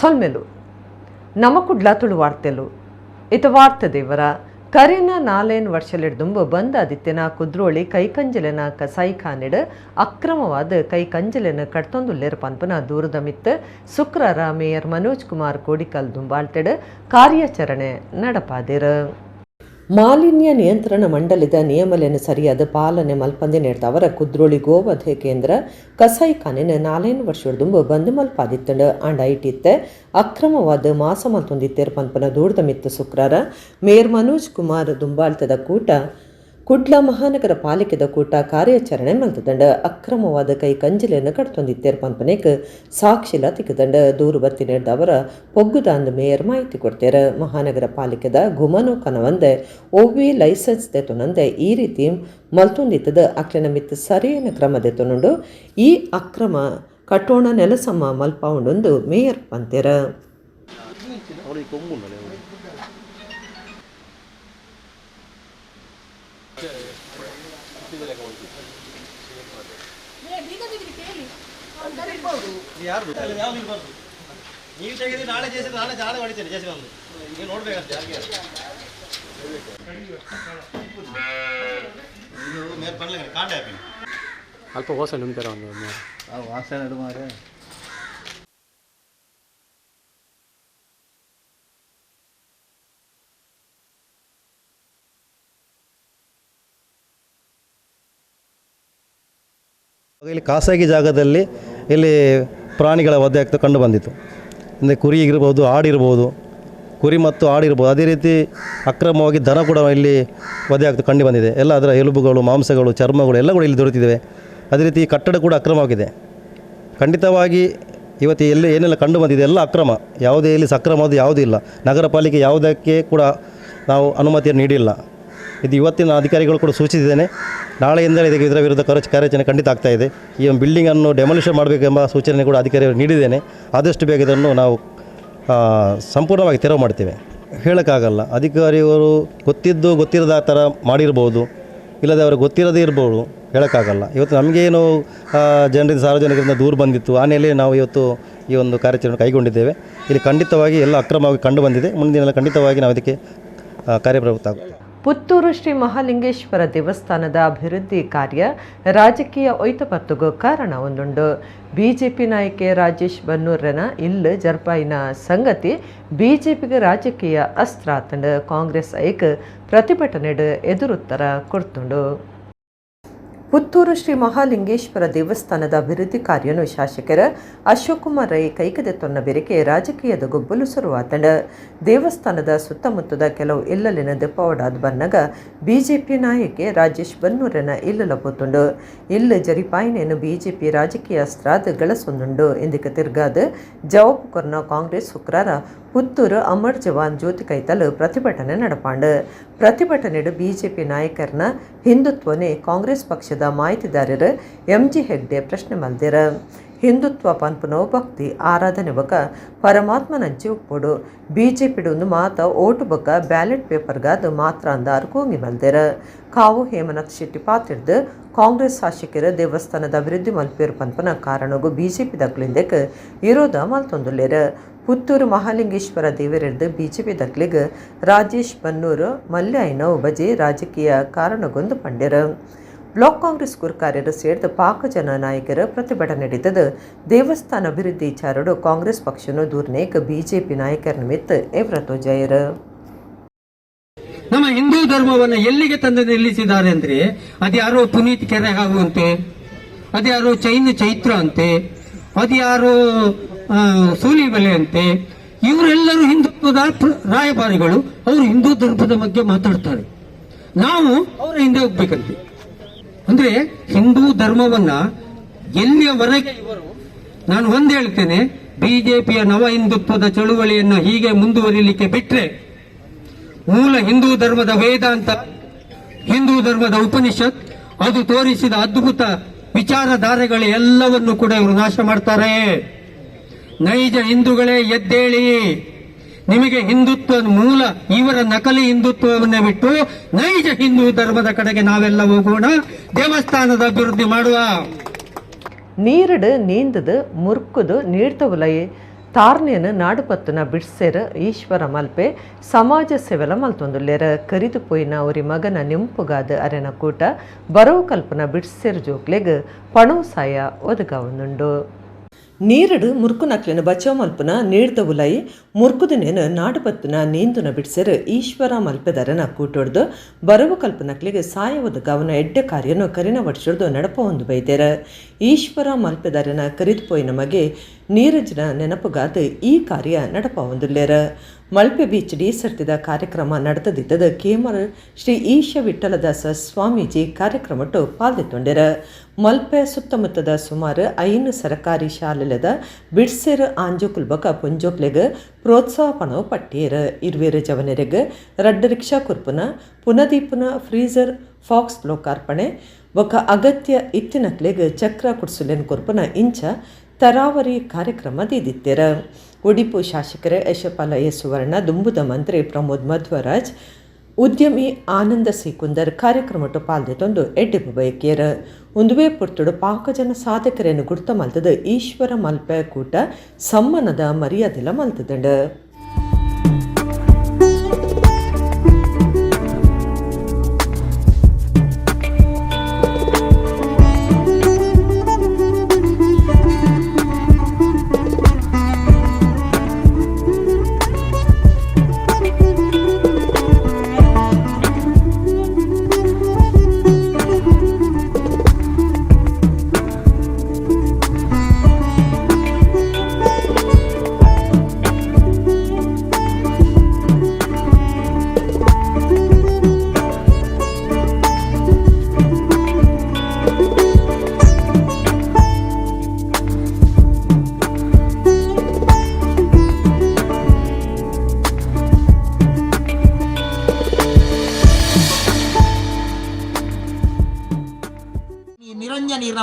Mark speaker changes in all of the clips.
Speaker 1: ಸೊಲ್ಮೆಲು ನಮಕುಡ್ಲ ತುಳು ವಾರ್ತೆಲು. ಇತ ವಾರ್ತೆ ದೇವರ ಕರಿನ ನಾಲೇನ್ ವರ್ಷಲಿಡ್ದುಂಬು ಬಂದಾದಿತ್ತಿನ ಕುದ್ರೋಳಿ ಕೈಕಂಜಲೆನ ಕಸಾಯಿಖಾನೆಡ್ ಅಕ್ರಮವಾದ ಕೈಕಂಜಲೆನ ಕಡ್ತೊಂದುಲ್ಲೆರ್ ಪನ್ಪುನ ದೂರದ ಮಿತ್ತ್ ಶುಕ್ರಾರ ಮೇಯರ್ ಮನೋಜ್ ಕುಮಾರ್ ಕೋಡಿಕಲ್ ದುಂಬಾಳ್ತೆಡ್ ಕಾರ್ಯಾಚರಣೆ ನಡಪಾದೆರ್. ಮಾಲಿನ್ಯ ನಿಯಂತ್ರಣ ಮಂಡಳಿದ ನಿಯಮಲೆನ್ ಸರಿಯಾದ ಪಾಲನೆ ಮಲ್ಪಂದೆ ನೇಡ್ದವರ ಕುದ್ರೋಳಿ ಗೋವಧೆ ಕೇಂದ್ರ ಕಸಾಯಿಖಾನೆನ್ ನಾಲೇನ್ ವರ್ಷದುಂಬು ಬಂದ್ ಮಲ್ಪಾದಿತ್ತಂಡ್. ಆಂಡ ಐಟಿತ್ತೆ ಅಕ್ರಮವಾದ ಮಾಸ ಮಲ್ತೊಂದಿತ್ತೆರ್ ಪನ್ಪುನ ದೂರದ ಮಿತ್ತ್ ಶುಕ್ರಾರ ಮೇಯರ್ ಮನೋಜ್ ಕುಮಾರ್ ದುಂಬಾಳ್ತದ ಕೂಟ ಕುಡ್ಲ ಮಹಾನಗರ ಪಾಲಿಕೆದ ಕೂಟ ಕಾರ್ಯಾಚರಣೆ ಮಲ್ತದಂಡ್. ಅಕ್ರಮವಾದ ಕೈ ಕಂಜಿಲೆನ್ ಕಡ್ತೊಂದಿತ್ತೆರ್ ಪನ್ಪುನೆಕ್ ಸಾಕ್ಷಿಲ ತಿಕ್ಕದಂಡ್. ದೂರು ಬತ್ತಿನೆಡ್ದವರ ಪೊಗ್ಗುದಾಂದ್ ಮೇಯರ್ ಮಾಹಿತಿ ಕೊಡ್ತೇರ್. ಮಹಾನಗರ ಪಾಲಿಕೆದ ಗುಮನೊ ಕನವಂದೆ, ಒವ್ವೇ ಲೈಸೆನ್ಸ್ ದೆತೊನಂದೆ ಈ ರೀತಿ ಮಲ್ತೊಂದಿತ್ತದ ಅಕ್ಲೆನ ಮಿತ್ತ್ ಸರಿಯಾನ ಕ್ರಮ ದೆತೊನುಂಡು, ಈ ಅಕ್ರಮ ಕಟ್ಟೋಣ ನೆಲಸಮ ಮಲ್ಪಾವುಂಡೊಂದು ಮೇಯರ್ ಪಂತೆರ್.
Speaker 2: ನೀವು ತೆಗೆದು ನಾಳೆ ಜೇಸಿ, ನಾಳೆ ನಾಳೆ ಹೊಡಿತೇನೆ ಜೇಸಿ ಬಂದು. ನೀವು ನೋಡ್ಬೇಕಂತೆ ಯಾರಿಗೆ ಇದು ಮೇಲ್ ಪನ್ಲೆ ಕಾಂಡೆ ಹಾಕಿ.
Speaker 3: ಅಲ್ಪ ವಾಸನೆ ಉಂತಾರ ಒಂದು.
Speaker 4: ವಾಸನೆ ಮಾರೆ.
Speaker 2: ಇಲ್ಲಿ ಖಾಸಗಿ ಜಾಗದಲ್ಲಿ ಇಲ್ಲಿ ಪ್ರಾಣಿಗಳ ವಧೆ ಆಗ್ತಾ ಕಂಡು ಬಂದಿತ್ತು. ಅಂದರೆ ಕುರಿ ಇರ್ಬೋದು, ಆಡಿರ್ಬೋದು, ಕುರಿ ಮತ್ತು ಆಡಿರ್ಬೋದು. ಅದೇ ರೀತಿ ಅಕ್ರಮವಾಗಿ ದನ ಕೂಡ ಇಲ್ಲಿ ವಧೆ ಆಗ್ತಾ ಕಂಡು ಬಂದಿದೆ. ಎಲ್ಲ ಅದರ ಎಲುಬುಗಳು, ಮಾಂಸಗಳು, ಚರ್ಮಗಳು ಎಲ್ಲ ಕೂಡ ಇಲ್ಲಿ ದೊರೆತಿದ್ದಾವೆ. ಅದೇ ರೀತಿ ಕಟ್ಟಡ ಕೂಡ ಅಕ್ರಮವಾಗಿದೆ. ಖಂಡಿತವಾಗಿ ಇವತ್ತು ಎಲ್ಲಿ ಏನೆಲ್ಲ ಕಂಡು ಬಂದಿದೆ ಎಲ್ಲ ಅಕ್ರಮ. ಯಾವುದೇ ಇಲ್ಲಿ ಸಕ್ರಮವಾದ ಯಾವುದೂ ಇಲ್ಲ. ನಗರ ಪಾಲಿಕೆ ಯಾವುದಕ್ಕೆ ಕೂಡ ನಾವು ಅನುಮತಿಯನ್ನು ನೀಡಿಲ್ಲ. ಇದು ಇವತ್ತಿನ ಅಧಿಕಾರಿಗಳು ಕೂಡ ಸೂಚಿಸಿದ್ದೇನೆ. ನಾಳೆಯಿಂದಲೇ ಇದಕ್ಕೆ ಇದರ ವಿರುದ್ಧ ಕಾರ್ಯಾಚರಣೆ ಖಂಡಿತ ಆಗ್ತಾ ಇದೆ. ಈ ಒಂದು ಬಿಲ್ಡಿಂಗನ್ನು ಡೆಮಾಲಿಷನ್ ಮಾಡಬೇಕೆಂಬ ಸೂಚನೆ ಕೂಡ ಅಧಿಕಾರಿಗಳು ನೀಡಿದ್ದೇನೆ. ಆದಷ್ಟು ಬೇಗ ಇದನ್ನು ನಾವು ಸಂಪೂರ್ಣವಾಗಿ ತೆರವು ಮಾಡ್ತೇವೆ. ಹೇಳೋಕ್ಕಾಗಲ್ಲ, ಅಧಿಕಾರಿಯವರು ಗೊತ್ತಿದ್ದು ಗೊತ್ತಿರದ ಆ ಥರ ಮಾಡಿರ್ಬೋದು, ಇಲ್ಲದೆ ಅವರು ಗೊತ್ತಿರದೇ ಇರ್ಬೋದು, ಹೇಳೋಕ್ಕಾಗಲ್ಲ. ಇವತ್ತು ನಮಗೇನು ಜನರಿಂದ ಸಾರ್ವಜನಿಕರಿಂದ ದೂರು ಬಂದಿತ್ತು, ಆ ನೆಲೆಯಲ್ಲಿ ನಾವು ಇವತ್ತು ಈ ಒಂದು ಕಾರ್ಯಾಚರಣೆ ಕೈಗೊಂಡಿದ್ದೇವೆ. ಇಲ್ಲಿ ಖಂಡಿತವಾಗಿ ಎಲ್ಲ ಅಕ್ರಮವಾಗಿ ಕಂಡು ಬಂದಿದೆ. ಮುಂದಿನ ಖಂಡಿತವಾಗಿ ನಾವು ಇದಕ್ಕೆ ಕಾರ್ಯಪ್ರವೃತ್ತ ಆಗುತ್ತೇವೆ.
Speaker 1: ಪುತ್ತೂರು ಶ್ರೀ ಮಹಾಲಿಂಗೇಶ್ವರ ದೇವಸ್ಥಾನದ ಅಭಿವೃದ್ಧಿ ಕಾರ್ಯ ರಾಜಕೀಯ ಒಯ್ತಪತ್ತುಗು ಕಾರಣ ಒಂದುಂಡು. ಬಿಜೆಪಿ ನಾಯಕೆ ರಾಜೇಶ್ ಬನ್ನೂರನ ಇಲ್ಲು ಜರ್ಪಾಯಿನ ಸಂಗತಿ ಬಿಜೆಪಿಗೆ ರಾಜಕೀಯ ಅಸ್ತ್ರ ಆತಂಡು. ಕಾಂಗ್ರೆಸ್ ಐಕ್ ಪ್ರತಿಭಟನೆಡು ಎದುರುತ್ತರ ಕೊಡ್ತುಂಡು. ಪುತ್ತೂರು ಶ್ರೀ ಮಹಾಲಿಂಗೇಶ್ವರ ದೇವಸ್ಥಾನದ ಅಭಿವೃದ್ಧಿ ಕಾರ್ಯನು ಶಾಸಕರ ಅಶೋಕ್ ಕುಮಾರ್ ರೈ ಕೈಕದೆತ್ತೊನ್ನ ಬೆರಿಕೆ ರಾಜಕೀಯದ ಗೊಬ್ಬಲು ಶುರುವಾತಂಡ. ದೇವಸ್ಥಾನದ ಸುತ್ತಮುತ್ತದ ಕೆಲವು ಇಲ್ಲಲಿನ ದೆಪ್ಪವಡಾದ್ ಬನ್ನಗ ಬಿಜೆಪಿ ನಾಯಕೆ ರಾಜೇಶ್ ಬನ್ನೂರನ ಇಲ್ಲಲ ಪೋತುಂಡು. ಇಲ್ಲು ಜರಿಪಾಯಿನೇನು ಬಿಜೆಪಿ ರಾಜಕೀಯ ಅಸ್ತ್ರಾದ್ ಗಳಸೊಂದುಂಡು ಇಂದಿಕ ತಿರ್ಗಾದ್ ಜವಾಬು ಕೊರ್ನ ಕಾಂಗ್ರೆಸ್ ಶುಕ್ರಾರ ಪುತ್ತೂರು ಅಮರ್ ಜವಾನ್ ಜ್ಯೋತಿ ಕೈತಲ್ ಪ್ರತಿಭಟನೆ ನಡಪಾಂಡು. ಪ್ರತಿಭಟನೆಡು ಬಿಜೆಪಿ ನಾಯಕರನ ಹಿಂದುತ್ವನೇ ಕಾಂಗ್ರೆಸ್ ಪಕ್ಷದ ಮಾಹಿತಿದಾರರು ಎಂಜಿ ಹೆಗ್ಡೆ ಪ್ರಶ್ನೆ ಮಲ್ದೆರ್. ಹಿಂದುತ್ವ ಪನ್ಪುನವು ಭಕ್ತಿ, ಆರಾಧನೆ ಬೊಕ ಪರಮಾತ್ಮನಂಚಿ ಉಪ್ಪೊಡು. ಬಿಜೆಪಿಡು ಒಂದು ಮಾತ ಓಟು ಬೊಕ ಬ್ಯಾಲೆಟ್ ಪೇಪರ್ಗಾದ್ ಮಾತ್ರ ಅಂದಾರು ಕೋಂಗಿ ಮಲ್ದೆರ್. ಕಾವು ಹೇಮನಾಥ್ ಶೆಟ್ಟಿ ಪಾತಿರ್ದು ಕಾಂಗ್ರೆಸ್ ಶಾಸಕರು ದೇವಸ್ಥಾನದ ಅಭಿವೃದ್ಧಿ ಮಲ್ಪೇರು ಪನ್ಪುನ ಕಾರಣಗು ಬಿಜೆಪಿ ದಕ್ಲಿಂದೆಕ್ ವಿರೋಧ ಮಲ್ತೊಂದುಲ್ಲೆರ್. ಪುತ್ತೂರು ಮಹಾಲಿಂಗೇಶ್ವರ ದೇವರೆರ್ದು ಬಿಜೆಪಿ ದಕ್ಲಿಗ್ ರಾಜೇಶ್ ಬನ್ನೂರು ಮಲ್ಯಾಯಿನವು ಬಜೆ ರಾಜಕೀಯ ಕಾರಣಗೊಂದು ಪಂಡೆರ್. ಬ್ಲಾಕ್ ಕಾಂಗ್ರೆಸ್ ಗುರ್ಕಾರ್ಯರು ಸೇರಿದ ಪಾಕ ಜನ ನಾಯಕರು ಪ್ರತಿಭಟನೆ ನಡೆತದು. ದೇವಸ್ಥಾನ ಅಭಿವೃದ್ಧಿ ವಿಚಾರಡು ಕಾಂಗ್ರೆಸ್ ಪಕ್ಷನು ದೂರ್ನೇಕ್ ಬಿಜೆಪಿ ನಾಯಕರ ನಿಮಿತ್ತ ಎವ್ರತೋ ಜಯರು.
Speaker 5: ನಮ್ಮ ಹಿಂದೂ ಧರ್ಮವನ್ನು ಎಲ್ಲಿಗೆ ತಂದು ನಿಲ್ಲಿಸಿದ್ದಾರೆ ಅಂದ್ರೆ, ಅದ್ಯಾರೋ ಪುನೀತ್ ಕೆರೆ ಆಗುವಂತೆ, ಅದ್ಯಾರೋ ಚೈನ್ ಚೈತ್ರ ಅಂತೆ, ಅದ್ಯಾರೋ ಸೂಲಿಬೆಲೆ ಅಂತೆ. ಇವರೆಲ್ಲರೂ ಹಿಂದುತ್ವದ ರಾಯಭಾರಿಗಳು. ಅವರು ಹಿಂದೂ ಧರ್ಮದ ಬಗ್ಗೆ ಮಾತಾಡ್ತಾರೆ, ನಾವು ಅವರ ಹಿಂದೆ ಹೋಗ್ಬೇಕಂತೆ. ಅಂದ್ರೆ ಹಿಂದೂ ಧರ್ಮವನ್ನ ಎಲ್ಲಿಯವರೆಗೆ ಇವರು, ನಾನು ಒಂದ್ ಹೇಳ್ತೇನೆ, ಬಿಜೆಪಿಯ ನವ ಹಿಂದುತ್ವದ ಚಳುವಳಿಯನ್ನ ಹೀಗೆ ಮುಂದುವರಿಲಿಕ್ಕೆ ಬಿಟ್ರೆ, ಮೂಲ ಹಿಂದೂ ಧರ್ಮದ ವೇದಾಂತ, ಹಿಂದೂ ಧರ್ಮದ ಉಪನಿಷತ್, ಅದು ತೋರಿಸಿದ ಅದ್ಭುತ ವಿಚಾರಧಾರೆಗಳು ಎಲ್ಲವನ್ನು ಕೂಡ ಇವರು ನಾಶ ಮಾಡ್ತಾರೆ. ನೈಜ ಹಿಂದೂಗಳೇ, ಎದ್ದೇಳಿ. ನಿಮಗೆ ಹಿಂದುತ್ವ ಮೂಲ ಇವರ ನಕಲಿ ಹಿಂದುತ್ವವನ್ನೇ ಬಿಟ್ಟು ನೈಜ ಹಿಂದೂ ಧರ್ಮದ ಕಡೆಗೆ ನಾವೆಲ್ಲ ಹೋಗೋಣ. ದೇವಸ್ಥಾನದ ಅಭಿವೃದ್ಧಿ ಮಾಡುವ.
Speaker 1: ನೀರುಡು ನೀಂದದು ಮುರ್ಕುದು ನೀಡ್ತವುಲೈ. ತಾರ್ನೇನು ನಾಡುಪತ್ತುನ ಬಿಡ್ಸೆರ್ ಈಶ್ವರ ಮಲ್ಪೆ ಸಮಾಜ ಸೇವೆಲ ಮಲ್ತೊಂದುಲ್ಲೆರ್. ಕರಿದು ಪೋಯಿನ ಒರಿ ಮಗನ ನೆಂಪುಗಾದ ಅರೆನ ಕೂಟ ಬರವು ಕಲ್ಪನ ಬಿಡ್ಸೆರ್ ಜೋಕ್ಲೆಗ್ ಪಣವು ಸಾಯ ಒದಗಾವೊಂದುಂಡು. ನೀರಡು ಮುರ್ಕುನಕ್ಲೆನ ಬಚಾವ್ ಮಲ್ಪುನ ನೀರ್ದ ಉಲೈ ಮುರ್ಕುದನೇನು ನಾಡುಪತ್ತುನ ನೀಂದುನ ಬಿಡ್ಸೆರ್ ಈಶ್ವರ ಮಲ್ಪೆದರನ ಕೂಟೊಡ್ದು ಬರವು ಕಲ್ಪನಕ್ಲೆಗ್ ಸಾಯ ಒದಗಾವನ ಎಡ್ಡೆ ಕಾರ್ಯನು ಕರಿನ ವರ್ಷೊಡ್ದು ನಡಪವೊಂದು ಬೈದೆರ್. ಈಶ್ವರ ಮಲ್ಪೆದರನ ಕರಿದು ಪೋಯಿನ ಮಗೆ ನೀರಜ್ನ ನೆನಪುಗಾದ್ ಈ ಕಾರ್ಯ ನಡಪವೊಂದುಲ್ಲೆರ್. ಮಲ್ಪೆ ಬೀಚ್ ಡಿ ಸರ್ತಿದ ಕಾರ್ಯಕ್ರಮ ನಡೆದಿದ್ದದ ಕೇಮರ್ ಶ್ರೀ ಈಶ ವಿಠಲದಾಸ ಸ್ವಾಮೀಜಿ ಕಾರ್ಯಕ್ರಮಟ್ಟು ಪಾಲ್ದೆತ್ತೊಂಡೆರ್. ಮಲ್ಪೆ ಸುತ್ತಮುತ್ತದ ಸುಮಾರು 5 ಸರಕಾರಿ ಶಾಲೆದ ಬಿಡ್ಸೆರ್ ಆಂಜೋಕುಲ್ ಬೊಕ ಪೊಂಜೋಕ್ಲೆಗ್ ಪ್ರೋತ್ಸಾಹ ಪಣವು ಪಟ್ಟಿಯೆರ್. ಇರ್ವೇರು ಜವನರೆಗ್ ರಡ್ಡ್ ರಿಕ್ಷಾ ಕುರ್ಪುನ ಪುನದೀಪುನ ಫ್ರೀಜರ್ ಫಾಕ್ಸ್ ಲೋಕಾರ್ಪಣೆ ಬೊಕ ಅಗತ್ಯ ಇತ್ತಿನಕ್ಲೆಗ್ ಚಕ್ರ ಕುಡ್ಸುಲೆನ್ ಕೊರ್ಪುನ ಇಂಚ ತರಾವರಿ ಕಾರ್ಯಕ್ರಮ ದೀದಿತ್ತೆರ್. ಉಡಿಪು ಶಾಸಕರ ಯಶಪಾಲ ಎ ಸುವರ್ಣ, ದುಂಬುದ ಮಂತ್ರಿ ಪ್ರಮೋದ್ ಮಧ್ವರಾಜ್, ಉದ್ಯಮಿ ಆನಂದ ಸಿಕುಂದರ್ ಕಾರ್ಯಕ್ರಮಟ್ಟು ಪಾಲ್ದೆತ್ತೊಂದು ಎಡ್ಡೆಪು ಬಯಕಿಯರು. ಒಂದುವೇ ಪುರ್ತುಡು ಪಾಕಜನ ಸಾಧಕರೇನು ಗುರ್ತ ಮಲ್ತದ ಈಶ್ವರ ಮಲ್ಪೆ ಕೂಟ ಸಮ್ಮನದ ಮರ್ಯಾದೆಲ ಮಲ್ತದಂಡು.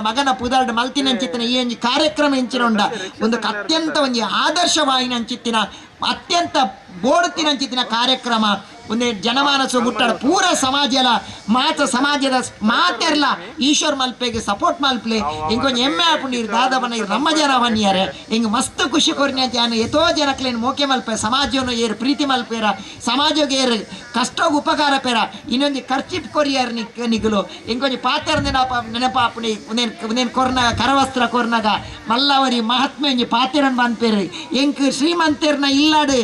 Speaker 4: ಮಗನ ಪುದಾರ್ಡ್ ಮಲ್ತಿನಂಚಿತ್ತಿನ ಈ ಒಂಜಿ ಕಾರ್ಯಕ್ರಮ ಎಂಚಿನ ಒಂದು ಅತ್ಯಂತ ಒಂಜಿ ಆದರ್ಶವಾಯಿನಂಚಿತ್ತಿನ ಅತ್ಯಂತ ಬೋಡುತ್ತಿನಂಚಿತ್ತಿನ ಕಾರ್ಯಕ್ರಮ ಒಂದೇ ಜನಮಾನಸ ಮುಟ್ಟಾಡ ಪೂರ ಸಮಾಜಲ ಮಾತ ಸಮಾಜದ ಮಾತೆರ್ಲ ಈಶ್ವರ್ ಮಲ್ಪೆಗೆ ಸಪೋರ್ಟ್ ಮಲ್ಪಲೆ ಇಂಕೊಂಜಿ ಎಮ್ಮೆ ಆಪುಂಡು ಇರ್ ದಾದವನ ಇರ್ ನಮ್ಮ ಜನ ಬನ್ನಿಯಾರೆ ಹಿಂಗೆ ಮಸ್ತ್ ಖುಷಿ ಕೊರ್ನಿ ಅಂತ ಯಾನು ಎತೋ ಜನಕ್ಲೇನು ಮೋಕೆ ಮಲ್ಪೆ ಸಮಾಜವನ್ನು ಏರು ಪ್ರೀತಿ ಮಲ್ಪೇರ ಸಮಾಜಕ್ಕೆ ಏರು ಕಷ್ಟಗ್ ಉಪಕಾರ ಪೇರ ಇನ್ನೊಂದು ಖರ್ಚಿಪ್ ಕೊರಿಯರ್ ನಿಗುಲು ಇಂಕೊಂಜಿ ಪಾತ್ರ ನೆನಪಾಪುಣಿ ಒಂದೇನು ಕೊರ್ನಾಗ ಕರವಸ್ತ್ರ ಕೊರ್ನಾಗ ಮಲ್ಲವರಿ ಮಹಾತ್ಮೆ ಒಂಜಿ ಪಾತೆರನ್ ಬಂದ್ಪೇರು ಎಂಕ್ ಶ್ರೀಮಂತರ್ನ ಇಲ್ಲಾಡು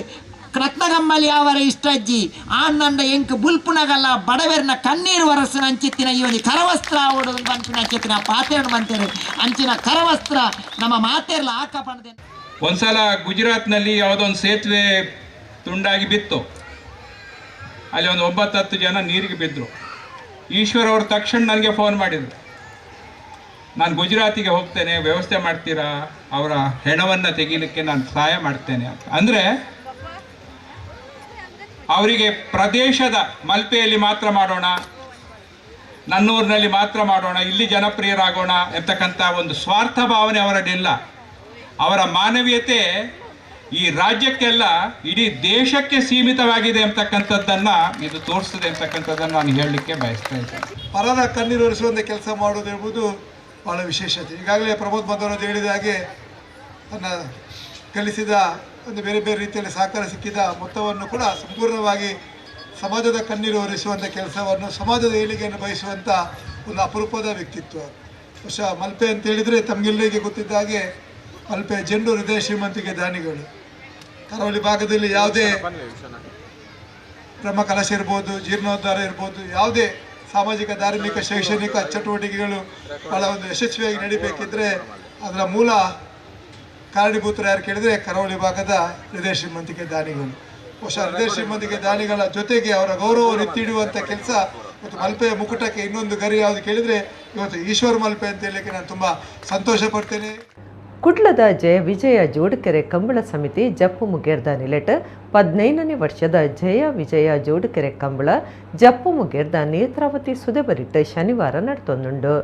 Speaker 4: ರತ್ನಗಮ್ಮಲಿ ಅವರ ಇಷ್ಟಜ್ಜಿ ಆನಂದ ಎಂಕ್ ಬುಲ್ಪುನಗಲ್ಲ ಬಡವೆರ್ನ ಕಣ್ಣೀರು ವರಸನ ಅಂಚಿತ್ತಿನ ಈ ಒಂದು ಕರವಸ್ತ್ರ ಓಡು ಬಂಪಿನ ಅಂಚಿತ್ತಿನ ಪಾತೆರನ್ನು ಬಂತೇರು ಅಂಚಿನ ಕರವಸ್ತ್ರ ನಮ್ಮ ಮಾತೆರ್ಲ ಆಕ ಪಣದೆ.
Speaker 6: ಒಂದ್ಸಲ ಗುಜರಾತ್ನಲ್ಲಿ ಯಾವುದೊಂದು ಸೇತುವೆ ತುಂಡಾಗಿ ಬಿತ್ತು, ಅಲ್ಲಿ ಒಂದು 9-10 ಜನ ನೀರಿಗೆ ಬಿದ್ದರು. ಈಶ್ವರ್ ಅವರು ತಕ್ಷಣ ನನಗೆ ಫೋನ್ ಮಾಡಿದರು, ನಾನು ಗುಜರಾತಿಗೆ ಹೋಗ್ತೇನೆ, ವ್ಯವಸ್ಥೆ ಮಾಡ್ತೀರಾ, ಅವರ ಹೆಣವನ್ನು ತೆಗೀಲಿಕ್ಕೆ ನಾನು ಸಹಾಯ ಮಾಡ್ತೇನೆ ಅಂತ. ಅಂದರೆ ಅವರಿಗೆ ಪ್ರದೇಶದ ಮಲ್ಪೆಯಲ್ಲಿ ಮಾತ್ರ ಮಾಡೋಣ, ನನ್ನೂರಿನಲ್ಲಿ ಮಾತ್ರ ಮಾಡೋಣ, ಇಲ್ಲಿ ಜನಪ್ರಿಯರಾಗೋಣ ಎಂತಕ್ಕಂಥ ಒಂದು ಸ್ವಾರ್ಥ ಭಾವನೆ ಅವರಲ್ಲಿಲ್ಲ. ಅವರ ಮಾನವೀಯತೆ ಈ ರಾಜ್ಯಕ್ಕೆಲ್ಲ ಇಡೀ ದೇಶಕ್ಕೆ ಸೀಮಿತವಾಗಿದೆ ಅಂತಕ್ಕಂಥದ್ದನ್ನು ಇದು ತೋರಿಸ್ತದೆ ಅಂತಕ್ಕಂಥದ್ದನ್ನು ನಾನು ಹೇಳಲಿಕ್ಕೆ ಬಯಸ್ತಾ ಇದ್ದೇನೆ.
Speaker 7: ಪರರ ಕಣ್ಣೀರು ಒರೆಸುವಂಥ ಕೆಲಸ ಮಾಡೋದು ಎಂಬುದು ಭಾಳ ವಿಶೇಷತೆ. ಈಗಾಗಲೇ ಪ್ರಮೋದ್ ಮಧ್ವರಾಜ್ ಹೇಳಿದ ಹಾಗೆ ತನ್ನ ಕಲಿಸಿದ ಒಂದು ಬೇರೆ ಬೇರೆ ರೀತಿಯಲ್ಲಿ ಸಹಕಾರ ಸಿಕ್ಕಿದ ಮೊತ್ತವನ್ನು ಕೂಡ ಸಂಪೂರ್ಣವಾಗಿ ಸಮಾಜದ ಕಣ್ಣೀರು ಒರೆಸುವಂಥ ಕೆಲಸವನ್ನು, ಸಮಾಜದ ಏಳಿಗೆಯನ್ನು ಬಯಸುವಂಥ ಒಂದು ಅಪರೂಪದ ವ್ಯಕ್ತಿತ್ವ. ಬಹುಶಃ ಮಲ್ಪೆ ಅಂತ ಹೇಳಿದರೆ ತಮಗೆಲ್ಲರಿಗೆ ಗೊತ್ತಿದ್ದ ಹಾಗೆ ಮಲ್ಪೆ ಜೆಂಡು ಹೃದಯ ಶ್ರೀಮಂತಿಕೆ ದಾನಿಗಳು. ಕರಾವಳಿ ಭಾಗದಲ್ಲಿ ಯಾವುದೇ ಬ್ರಹ್ಮ ಕಲಶ ಇರ್ಬೋದು, ಜೀರ್ಣೋದ್ಧಾರ ಇರ್ಬೋದು, ಯಾವುದೇ ಸಾಮಾಜಿಕ ಧಾರ್ಮಿಕ ಶೈಕ್ಷಣಿಕ ಚಟುವಟಿಕೆಗಳು ಭಾಳ ಒಂದು ಯಶಸ್ವಿಯಾಗಿ ನಡಿಬೇಕಿದ್ರೆ ಅದರ ಮೂಲ ಕಾರಣೀಭೂತರು ಯಾರು ಕೇಳಿದರೆ ಕರಾವಳಿ ಭಾಗದ ಹೃದಯ ಶ್ರೀಮಂತಿಕೆ ದಾನಿಗಳು. ಬಹುಶಃ ಹೃದಯ ಶ್ರೀಮಂತಿಕೆ ದಾನಿಗಳ ಜೊತೆಗೆ ಅವರ ಗೌರವವನ್ನು ಎತ್ತಿಡುವಂಥ ಕೆಲಸ ಮತ್ತು ಮಲ್ಪೆಯ ಮುಕುಟಕ್ಕೆ ಇನ್ನೊಂದು ಗರಿ ಯಾವುದು ಕೇಳಿದರೆ ಇವತ್ತು ಈಶ್ವರ್ ಮಲ್ಪೆ ಅಂತ ಹೇಳಲಿಕ್ಕೆ ನಾನು ತುಂಬ ಸಂತೋಷ ಪಡ್ತೇನೆ.
Speaker 1: ಕುಡ್ಲದ ಜಯ ವಿಜಯ ಜೋಡುಕೆರೆ ಕಂಬಳ ಸಮಿತಿ ಜಪ್ಪು ಮುಗೇರ್ದ ನಿಲೆಟ್ 15ನೇ ವರ್ಷದ ಜಯ ವಿಜಯ ಜೋಡುಕೆರೆ ಕಂಬಳ ಜಪ್ಪು ಮುಗೇರ್ದ ನೇತ್ರಾವತಿ ಸುದೆಬರಿಟ್ ಶನಿವಾರ ನಡ್ತೊಂದುಂಡು.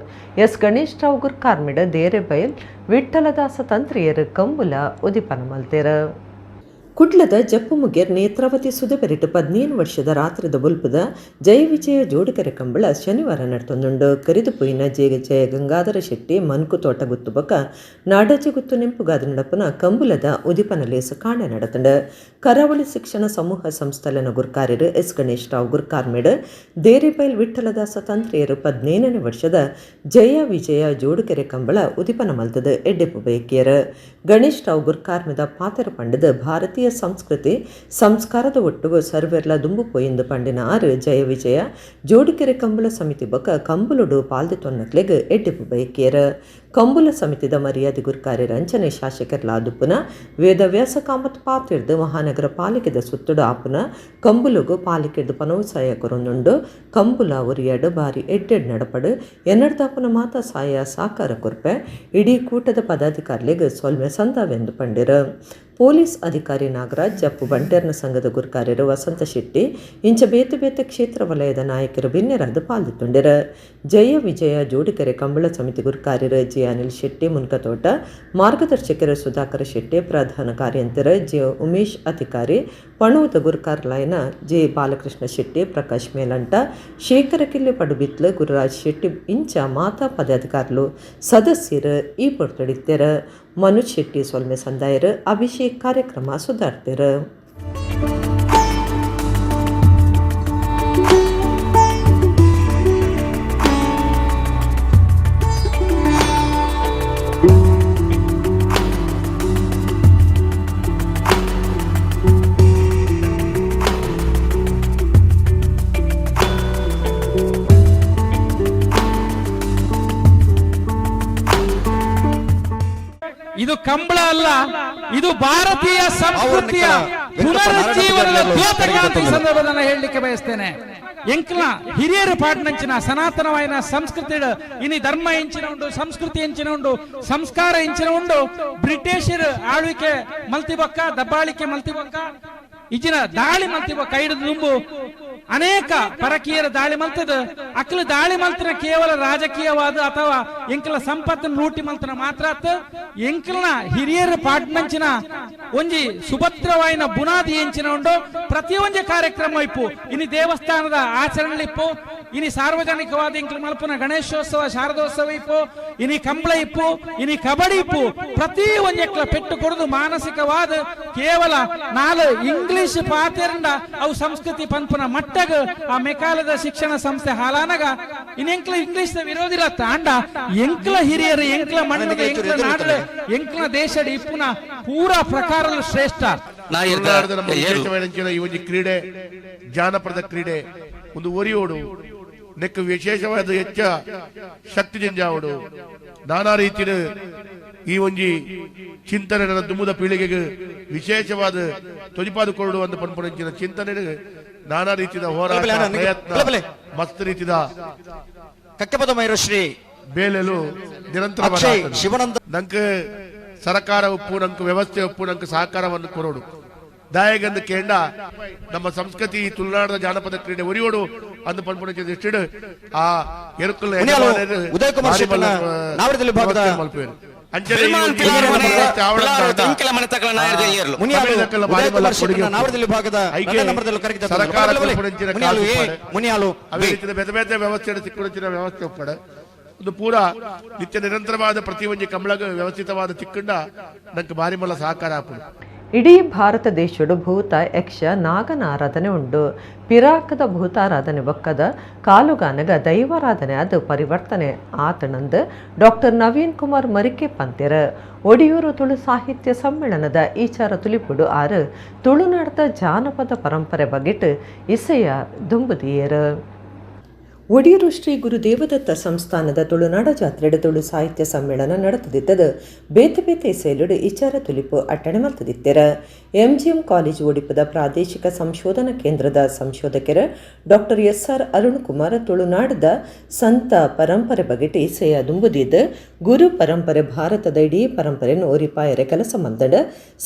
Speaker 1: ಎಸ್ ಗಣೇಶ್ ರಾವ್ ಗುರ್ಕಾರ್ಮಿಡ ದೇರೆಬೈಲ್ ವಿಠಲದಾಸ ತಂತ್ರಿಯರು ಕಂಬುಲ ಉದಿಪನ ಮಲ್ತೇರು. ಕುಡ್ಲದ ಜಪ್ಪುಮುಗೇರ್ ನೇತ್ರಾವತಿ ಸುದೆಬರಿಟ್ 15 ವರ್ಷದ ರಾತ್ರಿದ ಬೊಲ್ಪುದ ಜಯ ವಿಜಯ ಜೋಡುಕೆರೆ ಕಂಬಳ ಶನಿವಾರ ನಡತೊಂದುಂಡು. ಕರಿದು ಪೋಯಿನ ಜಯ ಗಂಗಾಧರ ಶೆಟ್ಟಿ ಮನ್ಕುತೋಟ ಗುತ್ತು ಬೊಕ್ಕ ನಾಡಜ್ಜ ಗುತ್ತು ನೆಂಪುಗಾದ ನಡಪುನ ಕಂಬುಲದ ಉದಿಪನ ಲೇಸು ಕಾಂಡೆ ನಡತುಂಡು. ಕರಾವಳಿ ಶಿಕ್ಷಣ ಸಮೂಹ ಸಂಸ್ಥೆಲೆನ ಗುರ್ಕಾರ್ಯರು ಎಸ್ ಗಣೇಶ್ ರಾವ್ ಗುರ್ಕಾರ್ಮೇಡ್ ದೇರಿಬೈಲ್ ವಿಠಲದಾಸ ತಂತ್ರಿಯರು 15ನೇ ವರ್ಷದ ಜಯ ವಿಜಯ ಜೋಡುಕೆರೆ ಕಂಬಳ ಉದಿಪನ ಮಲ್ತದ ಎಡ್ಡೆಪ್ಪು ಬಯಕಿಯರು. ಗಣೇಶ್ ರಾವ್ ಗುರ್ಕಾರ್ಮೆದ ಪಾತೆರ ಪಂಡದ ಭಾರತೀಯ ಸಂಸ್ಕೃತಿ ಸಂಸ್ಕಾರದ ಒಟ್ಟುಗು ಸರ್ವೆರ್ಲ ದುಂಬು ಪೋಯಿಂದು ಪಂಡಿನ ಆರು ಜಯ ವಿಜಯ ಜೋಡುಕೆರೆ ಕಂಬುಲ ಸಮಿತಿ ಬೊಕ್ಕ ಕಂಬುಲುಡು ಪಾಲ್ದಿ ತೊನ್ನಕ್ಲೆಗ್ ಎಡ್ಡೆಪ್ಪು ಬಯಕಿಯರು. ಕಂಬುಲ ಸಮಿತಿದ ಮರ್ಯಾದೆ ಗುರ್ಕಾರ್ಯ ರಂಚನೆ ಶಾಸಕರ್ಲಾದುಪ್ಪುನ ವೇದವ್ಯಾಸ ಕಾಮತ್ ಪಾತಿರ್ದು ಮಹಾನಗರ ಪಾಲಿಕೆದ ಸುತ್ತುಡು ಆಪುನ ಕಂಬುಲುಗು ಪಾಲಿಕೆರ್ದು ಪನವು ಸಾಯ ಕೊರೊಂದುಂಡು. ಕಂಬುಲ ಒರಿಯಡು ಬಾರಿ ಎಡ್ಡೆಡ್ ನಡಪಡು ಎನ್ನಡ್ದಾಪುನ ಮಾತಾ ಸಾಯ ಸಾಕಾರ ಕೊರ್ಪೆ ಇಡೀ ಕೂಟದ ಪದಾಧಿಕಾರಿಲೆಗ್ ಸೊಲ್ಮೆ ಸಂದಾವೆಂದು ಪಂಡಿರು. ಪೊಲೀಸ್ ಅಧಿಕಾರಿ ನಾಗರಾಜ್, ಜಪ್ಪು ಬಂಟೆರ್ನ ಸಂಘದ ಗುರ್ಕಾರ್ಯರು ವಸಂತ ಶೆಟ್ಟಿ ಇಂಚ ಬೇತೆ ಬೇತೆ ಕ್ಷೇತ್ರ ವಲಯದ ನಾಯಕರು ಬಿನ್ನೆರಾದ ಪಾಲ್ದಿತ್ತುಂಡಿರು. ಜಯ ವಿಜಯ ಜೋಡಿಕೆರೆ ಕಂಬಳ ಸಮಿತಿ ಗುರ್ಕಾರ್ಯರು ಜೆ ಅನಿಲ್ ಶೆಟ್ಟಿ ಮುನ್ಕತೋಟ, ಮಾರ್ಗದರ್ಶಕರು ಸುಧಾಕರ ಶೆಟ್ಟಿ, ಪ್ರಧಾನ ಕಾರ್ಯಂತರ ಜೆ ಉಮೇಶ್ ಅಧಿಕಾರಿ, ಪಣುವುದ ಗುರ್ಕಾರ್ಲಾಯನ ಜೆ ಬಾಲಕೃಷ್ಣ ಶೆಟ್ಟಿ, ಪ್ರಕಾಶ್ ಮೇಲಂಟ, ಶೇಖರ ಕಿಲ್ಲೆ ಪಡುಬಿತ್ಲು, ಗುರುರಾಜ್ ಶೆಟ್ಟಿ ಇಂಚ ಮಾತಾ ಪದಾಧಿಕಾರಿಲು ಸದಸ್ಯರು ಈ ಪೊರ್ತುಡಿತ್ತೆರು. ಮನುಜ್ ಶೆಟ್ಟಿ ಸೊಲ್ಮೆ ಸಂದಾಯರು, ಅಭಿಷೇಕ್ ಕಾರ್ಯಕ್ರಮ ಸುಧಾರ್ತಿರು.
Speaker 8: ಇದು ಕಂಬಳ ಅಲ್ಲ, ಇದು ಭಾರತೀಯ ಸಂಸ್ಕೃತಿಯ ಪುನರುಜ್ಜೀವನದ ದ್ಯೋತಕ ಅಂತ ಈ ಸಂದರ್ಭದಲ್ಲಿ ನಾನು ಹೇಳಲಿಕ್ಕೆ ಬಯಸ್ತೇನೆ. ಎಂಕ್ಲ ಹಿರಿಯರು ಪಾಟ್ನಂಚಿನ ಸನಾತನವಾಯಿನ ಸಂಸ್ಕೃತಿ, ಇನಿ ಧರ್ಮ ಎಂಚಿನ ಉಂಡು, ಸಂಸ್ಕೃತಿ ಎಂಚಿನ ಉಂಡು, ಸಂಸ್ಕಾರ ಎಂಚಿನ ಉಂಡು. ಬ್ರಿಟಿಷರು ಆಳ್ವಿಕೆ ಮಲ್ತಿಬೊಕ್ಕ, ದಬ್ಬಾಳಿಕೆ ಮಲ್ತಿಬೊಕ್ಕ, ಇಜಿನ ದಾಳಿ ಮಲ್ತಿಬೊಕ್ಕ ಹಿಡಿದು ದುಂಬು ಅನೇಕ ಪರಕೀಯರ ದಾಳಿ ಮಲ್ತದ. ಅಕ್ಲು ದಾಳಿ ಮಲ್ತನ ಕೇವಲ ರಾಜಕೀಯವಾದ ಅಥವಾ ಎಂಕಲ ಸಂಪತ್ತನ್ನು ಲೂಟಿ ಮಲ್ತನ ಮಾತ್ರ ಎಂಕಲ್ನ ಹಿರಿಯರ ಪಾಟ್ನಂಚಿನ ಒಂಜಿ ಸುಭದ್ರವಾಯಿನ ಬುನಾದಿ ಎಂಚಿನ ಉಂಡು. ಪ್ರತಿಯೊಂಜಿ ಕಾರ್ಯಕ್ರಮ ಇಪ್ಪು, ಇನಿ ದೇವಸ್ಥಾನದ ಆಚರಣೆ ಇಪ್ಪು, ಇನಿ ಸಾರ್ವಜನಿಕವಾದ ಎಂಕಲ್ ಮಲ್ಪುನ ಗಣೇಶೋತ್ಸವ ಶಾರದೋತ್ಸವ ಇಪ್ಪು, ಇನಿ ಕಂಬಳ ಇಪ್ಪು, ಇನಿ ಕಬಡ್ಡಿ ಇಪ್ಪು. ಪ್ರತಿ ಒಂಜೆಕ್ಲ ಪೆಟ್ಟು ಕೊಡುದು ಮಾನಸಿಕವಾದ ಕೇವಲ ನಾಲ್ ಇಂಗ್ಲಿಷ್ ಪಾತೆರಂಡ ಅವು ಸಂಸ್ಕೃತಿ ಪನ್ಪುನ ಮಟ್ಟಗ ಆ ಮೆಕಾಲದ ಶಿಕ್ಷಣ ಸಂಸ್ಥೆ ಹಾಲಾನಗ ಇನ್ ಎಂಕ್ಲ ಇಂಗ್ಲಿಷ್ ವಿರೋಧಿಲ್ಲ ತಾಂಡ ಎಂಕ್ಲ ಹಿರಿಯರು ಎಂಕ್ಲ ಮಣ್ಣು ಎಂಕ್ಲ ನಾಡು ಎಂಕ್ಲ ದೇಶದ ಇಪ್ಪುನ ಪೂರಾ ಪ್ರಕಾರ ಶ್ರೇಷ್ಠ.
Speaker 9: ಈ ಒಂದು ಕ್ರೀಡೆ ಜಾನಪದ ಕ್ರೀಡೆ ಒಂದು ಒರಿಯೋಡು ನೆಕ್ ವಿಶೇಷವಾದ ಹೆಚ್ಚ ಶಕ್ತಿ ಜಿಂಜಾವಡು ನಾನಾ ರೀತಿಯ ಈ ಒಂಜಿ ಚಿಂತನೆ ದುಮ್ಮದ ಪೀಳಿಗೆಗೆ ವಿಶೇಷವಾದ ತೊಜಿಪಾದು ಕೊರಡು ಅಂತ ಪನ್ಪುನಂಚಿನ ಚಿಂತನೆ ನಾನಾ ರೀತಿಯ ಹೋರಾಟ ಪ್ರಯತ್ನ ಮಸ್ತ್ ರೀತಿಯ
Speaker 10: ಕಕ್ಕಪದ ಮೈರಶ್ರೀ
Speaker 9: ಬೇಲೆಲು ನಿರಂತರ
Speaker 10: ಶಿವನಂದ
Speaker 9: ನಂಗೆ ಸರಕಾರ ಉಪ್ಪು ನಂಗೆ ವ್ಯವಸ್ಥೆ ಉಪ್ಪು ನಂಗೆ ಸಹಕಾರವನ್ನು ಕೊರೋಡು ದಾಯಗಂದು ಕೇಂಡ ನಮ್ಮ ಸಂಸ್ಕೃತಿ ತುಳುನಾಡದ ಜಾನಪದ ಕ್ರೀಡೆ ಒರಿಯೋಡು ಅಂದು ಪನ್ಪುನಂಚಿನ ದೃಷ್ಟಿಡು ಆ ಎರುಕುಲ್
Speaker 10: ಉದಯ್ ಕುಮಾರ್ ವಿಭಾಗದ
Speaker 9: ಬೇತೆ ಬೇತೆ ವ್ಯವಸ್ಥೆ ತಿಕ್ಕುನಂಚಿನ ವ್ಯವಸ್ಥೆ ಒಪ್ಪಡ ಒಂದು ಪೂರಾ ನಿತ್ಯ ನಿರಂತರವಾದ ಪ್ರತಿಯೊಂದು ಕಂಬಳಗ ವ್ಯವಸ್ಥಿತವಾದ ತಿಕ್ಕಂಡ ನಂಗೆ ಭಾರಿ ಮಲ್ಲ ಸಹಕಾರ ಆಪುಂಡು.
Speaker 1: ಇಡೀ ಭಾರತ ದೇಶಡು ಭೂತ ಯಕ್ಷ ನಾಗನ ಆರಾಧನೆ ಉಂಡು. ಪಿರಾಕದ ಭೂತಾರಾಧನೆ ಬಕ್ಕದ ಕಾಲುಗಾನಗ ದೈವಾರಾಧನೆ ಅದು ಪರಿವರ್ತನೆ ಆತನಂದು ಡಾಕ್ಟರ್ ನವೀನ್ ಕುಮಾರ್ ಮರಿಕೆ ಪಂತೆರ. ಒಡಿಯೂರು ತುಳು ಸಾಹಿತ್ಯ ಸಮ್ಮೇಳನದ ಈಚಾರ ತುಲಿಪುಡು ಆರು ತುಳುನಾಡದ ಜಾನಪದ ಪರಂಪರೆ ಬಗೆಟ್ ಇಸೆಯ ದುಂಬುದಿಯರು. ಒಡಿಯೂರು ಶ್ರೀ ಗುರು ದೇವದತ್ತ ಸಂಸ್ಥಾನದ ತುಳುನಾಡ ಜಾತ್ರೆಡ್ ತುಳು ಸಾಹಿತ್ಯ ಸಮ್ಮೇಳನ ನಡೆತದಿತ್ತದು ಬೇತೆ ಬೇತೆ ಸೇಲುಡು ಇಚಾರ ತುಲಿಪು ಅಟ್ಟಣೆ ಮಲ್ತದಿತ್ತೆರ. ಎಂಜಿಎಂ ಕಾಲೇಜ್ ಒಡಿಪುದ ಪ್ರಾದೇಶಿಕ ಸಂಶೋಧನಾ ಕೇಂದ್ರದ ಸಂಶೋಧಕರ doctor S R Arun Kumar ತುಳುನಾಡದ ಸಂತ ಪರಂಪರೆ ಬಗೆಟ್ ಇಸೆಯ ದುಂಬುದಿದ್ದು ಗುರು ಪರಂಪರೆ ಭಾರತದ ಇಡೀ ಪರಂಪರೆಯನ್ನು ಒರಿಪಾಯರೆ ಕೆಲಸ ಮಲ್ದಡ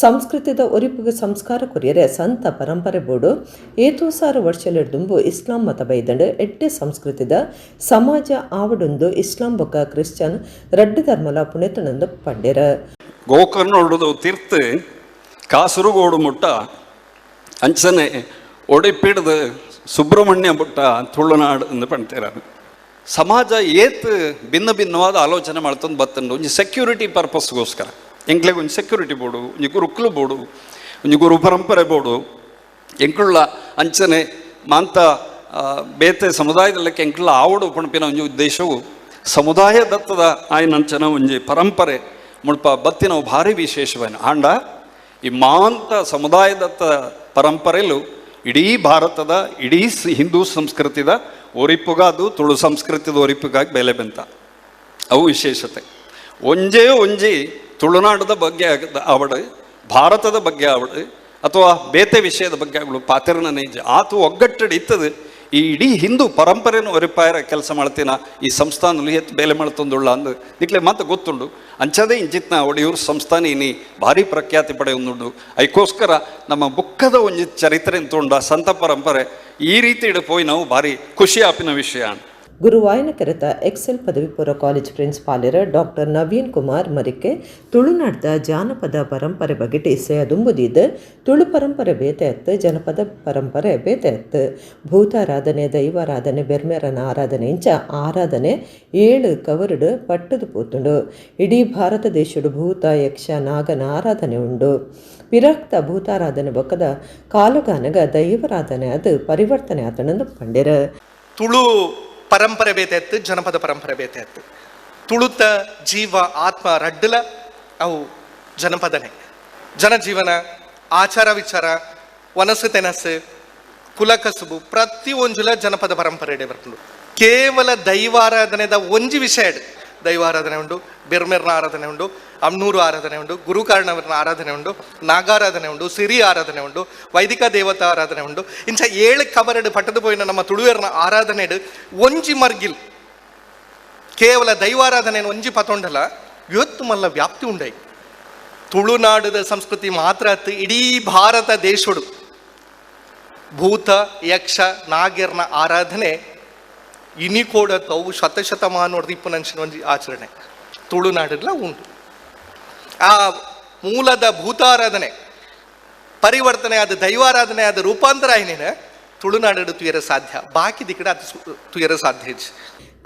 Speaker 1: ಸಂಸ್ಕೃತದ ಒರಿಪುಗೆ ಸಂಸ್ಕಾರ ಕೊರಿಯರೆ ಸಂತ ಪರಂಪರೆ ಬೋಡು ಏತೋ ಸಾರು ವರ್ಷಲಿಡ್ದುಂಬು ಇಸ್ಲಾಂ ಮತ ಬೈದಂಡು ಎಡ್ಡೆ ಸಂಸ್ಕೃತಿ ಸಮಾಜ ಆವಡೊಂದು ಇಸ್ಲಾಂ ಬೊಕ್ಕ ಕ್ರಿಶ್ಚಿಯನ್ ರಡ್ಡು ಧರ್ಮಲ ಪುಣೆತನಂದು ಪಂಡೆರ.
Speaker 11: ಗೋಕರ್ಣ ತೀರ್ಥ Kasaragod ಮುಟ್ಟ ಅಂಚನೆ ಒಡಿಪಿಡ್ದು ಸುಬ್ರಹ್ಮಣ್ಯ ಮುಟ್ಟ ತುಳುನಾಡು ಎಂದು ಪಣ್ತೀರ. ಸಮಾಜ ಏತ್ ಭಿನ್ನ ಭಿನ್ನವಾದ ಆಲೋಚನೆ ಮಾಡ್ತಂದು ಬತ್ತಂಡು ಒಂಜಿ ಸೆಕ್ಯೂರಿಟಿ ಪರ್ಪಸ್ಗೋಸ್ಕರ ಎಂಕ್ಲೆಗ್ ಒಂಜಿ ಸೆಕ್ಯೂರಿಟಿ ಬೋಡು, ಒಂಜಿ ಗುರುಕುಲು ಬೋಡು, ಒಂಜಿ ಗುರು ಪರಂಪರೆ ಬೋಡು. ಎಂಕುಳ್ಳ ಅಂಚನೆ ಮಾಂತ ಬೇತೆ ಸಮುದಾಯದಲ್ಲಕ್ಕೆ ಎಂಕುಳ್ಳ ಆವಡು ಪಣಪಿನ ಒಂಜಿ ಉದ್ದೇಶವು ಸಮುದಾಯ ದತ್ತದ ಆಯನಂಚನ ಒಂಜಿ ಪರಂಪರೆ ಮುಲ್ಪ ಬತ್ತಿನವು ಭಾರಿ ವಿಶೇಷವೇನು. ಆಂಡ ಈ ಮಾಂತ ಸಮುದಾಯದತ್ತ ಪರಂಪರೆಯಲ್ಲೂ ಇಡೀ ಭಾರತದ ಇಡೀ ಹಿಂದೂ ಸಂಸ್ಕೃತಿದ ಒರಿಪುಗಾದು ತುಳು ಸಂಸ್ಕೃತಿದ ಒರಿಪುಗಾಗಿ ಬೆಲೆ ಬೆಂತ ಅವು ವಿಶೇಷತೆ. ಒಂಜೇ ಒಂಜಿ ತುಳುನಾಡದ ಬಗ್ಗೆ ಆವಡು, ಭಾರತದ ಬಗ್ಗೆ ಆವಡು, ಅಥವಾ ಬೇತೆ ವಿಷಯದ ಬಗ್ಗೆ ಆಗಲು ಪಾತಿರನ ನೈಜ ಆತು ಒಗ್ಗಟ್ಟಡಿ ಇತ್ತದು. ಈ ಇಡೀ ಹಿಂದೂ ಪರಂಪರೆಯನ್ನು ಒರಿಪಾಯರ ಕೆಲಸ ಮಾಡ್ತೀನ ಈ ಸಂಸ್ಥಾನಲ್ಲಿ ಎತ್ತು ಬೇಲೆ ಮಾಡ್ತಂದುಳ್ಳ ಅಂದು ನಿಕ್ಲೆ ಮಾತು ಗೊತ್ತುಂಡು. ಅಂಚದೇ ಇಂಚಿತ್ನ ಒಡಿಯೂರು ಸಂಸ್ಥಾನ ಇನಿ ಭಾರಿ ಪ್ರಖ್ಯಾತಿ ಪಡೆಯೊಂದುಂಡು. ಅದಕ್ಕೋಸ್ಕರ ನಮ್ಮ ಬುಕ್ಕದ ಒಂಜಿ ಚರಿತ್ರೆ ಅಂತುಂಡ ಸಂತ ಪರಂಪರೆ ಈ ರೀತಿ ಪೋಯಿ ನಾವು ಭಾರಿ ಖುಷಿ ಆಪಿನ ವಿಷಯ.
Speaker 1: ಗುರುವಾಯನ ಕೆರೆತ ಎಕ್ಸೆಲ್ ಪದವಿ ಪೂರ್ವ ಕಾಲೇಜ್ ಪ್ರಿನ್ಸಿಪಾಲರ ಡಾಕ್ಟರ್ ನವೀನ್ ಕುಮಾರ್ ಮರಿಕೆ ತುಳುನಾಡ್ದ ಜಾನಪದ ಪರಂಪರೆ ಬಗೆಟ್ ಇಸೆಯದುಂಬುದಿದ್ದು ತುಳು ಪರಂಪರೆ ಬೇತೆ ಅತ್ತು, ಜನಪದ ಪರಂಪರೆ ಬೇತೆ ಅತ್ತು. ಭೂತಾರಾಧನೆ, ದೈವಾರಾಧನೆ, ಬೆರ್ಮೆರನ ಆರಾಧನೆ ಇಂಚ ಆರಾಧನೆ 7 ಕವರುಡು ಪಟ್ಟದು ಪೋತುಂಡು. ಇಡೀ ಭಾರತ ದೇಶಡು ಭೂತ, ಯಕ್ಷ, ನಾಗನ ಆರಾಧನೆ ಉಂಡು. ಪಿರಾಕ್ತ ಭೂತಾರಾಧನೆ ಬೊಕ್ಕದ ಕಾಲುಗಾನಗ ದೈವರಾಧನೆ ಅದು ಪರಿವರ್ತನೆ ಆತನಂದು ಪಂಡಿರ.
Speaker 12: ತುಳು ಪರಂಪರೆ ಬೇತೆ ಅತ್ತು, ಜನಪದ ಪರಂಪರೆ ಬೇತೆ ಅತ್ತು. ತುಳುತ ಜೀವ ಆತ್ಮ ರಡ್ಡಲ ಅವು ಜನಪದನೆ. ಜನಜೀವನ, ಆಚಾರ ವಿಚಾರ, ವನಸು ತೆನಸು, ಕುಲಕಸುಬು ಪ್ರತಿ ಒಂಜುಲ ಜನಪದ ಪರಂಪರೆ ಬರ್ತುಂಡು. ಕೇವಲ ದೈವಾರಾಧನೆದ ಒಂಜಿ ವಿಷಯ ದೈವಾರಾಧನೆ ಉಂಡು, ಬೆರ್ಮೆರ್ನ ಆರಾಧನೆ ಉಂಡು, ಅಮ್ನೂರು ಆರಾಧನೆ ಉಂಡು, ಗುರುಕಾರಣವರನ ಆರಾಧನೆ ಉಂಡು, ನಾಗಾರಾಧನೆ ಉಂಡು, ಸಿರಿ ಆರಾಧನೆ ಉಂಡು, ವೈದಿಕ ದೇವತಾ ಆರಾಧನೆ ಉಂಡು. ಇಂಚ 7 ಕವರಡು ಪಟ್ಟದು ಪೋಯಿನ ನಮ್ಮ ತುಳುವೆರ್ನ ಆರಾಧನೆಡು ಒಂಜಿ ಮರ್ಗಿಲ್ ಕೇವಲ ದೈವಾರಾಧನೆ ಒಂಜಿ ಪತೊಂಡಲ ಇವತ್ತು ಮಲ್ಲ ವ್ಯಾಪ್ತಿ ಉಂಡೈ. ತುಳುನಾಡದ ಸಂಸ್ಕೃತಿ ಮಾತ್ರ ಅತ್ತು ಇಡೀ ಭಾರತ ದೇಶಡು ಭೂತ ಯಕ್ಷ ನಾಗೆರ್ನ ಆರಾಧನೆ ಇನಿ ಕೂಡ ಅವು ಶತಶತಮಾನೋಡ್ದು ಇಪ್ಪನಂಚಿನ ಒಂಜಿ ಆಚರಣೆ ತುಳುನಾಡಲ್ಲ ಉಂಟು. ಆ ಮೂಲದ ಭೂತಾರಾಧನೆ ಪರಿವರ್ತನೆ ಆದ ದೈವಾರಾಧನೆ ಆದ ರೂಪಾಂತರ ಏನೇನು ತುಳುನಾಡು ತುಯರ ಸಾಧ್ಯ, ಬಾಕಿ ದಿಕ್ಕಡ ಅದು ತುಯರ ಸಾಧ್ಯ.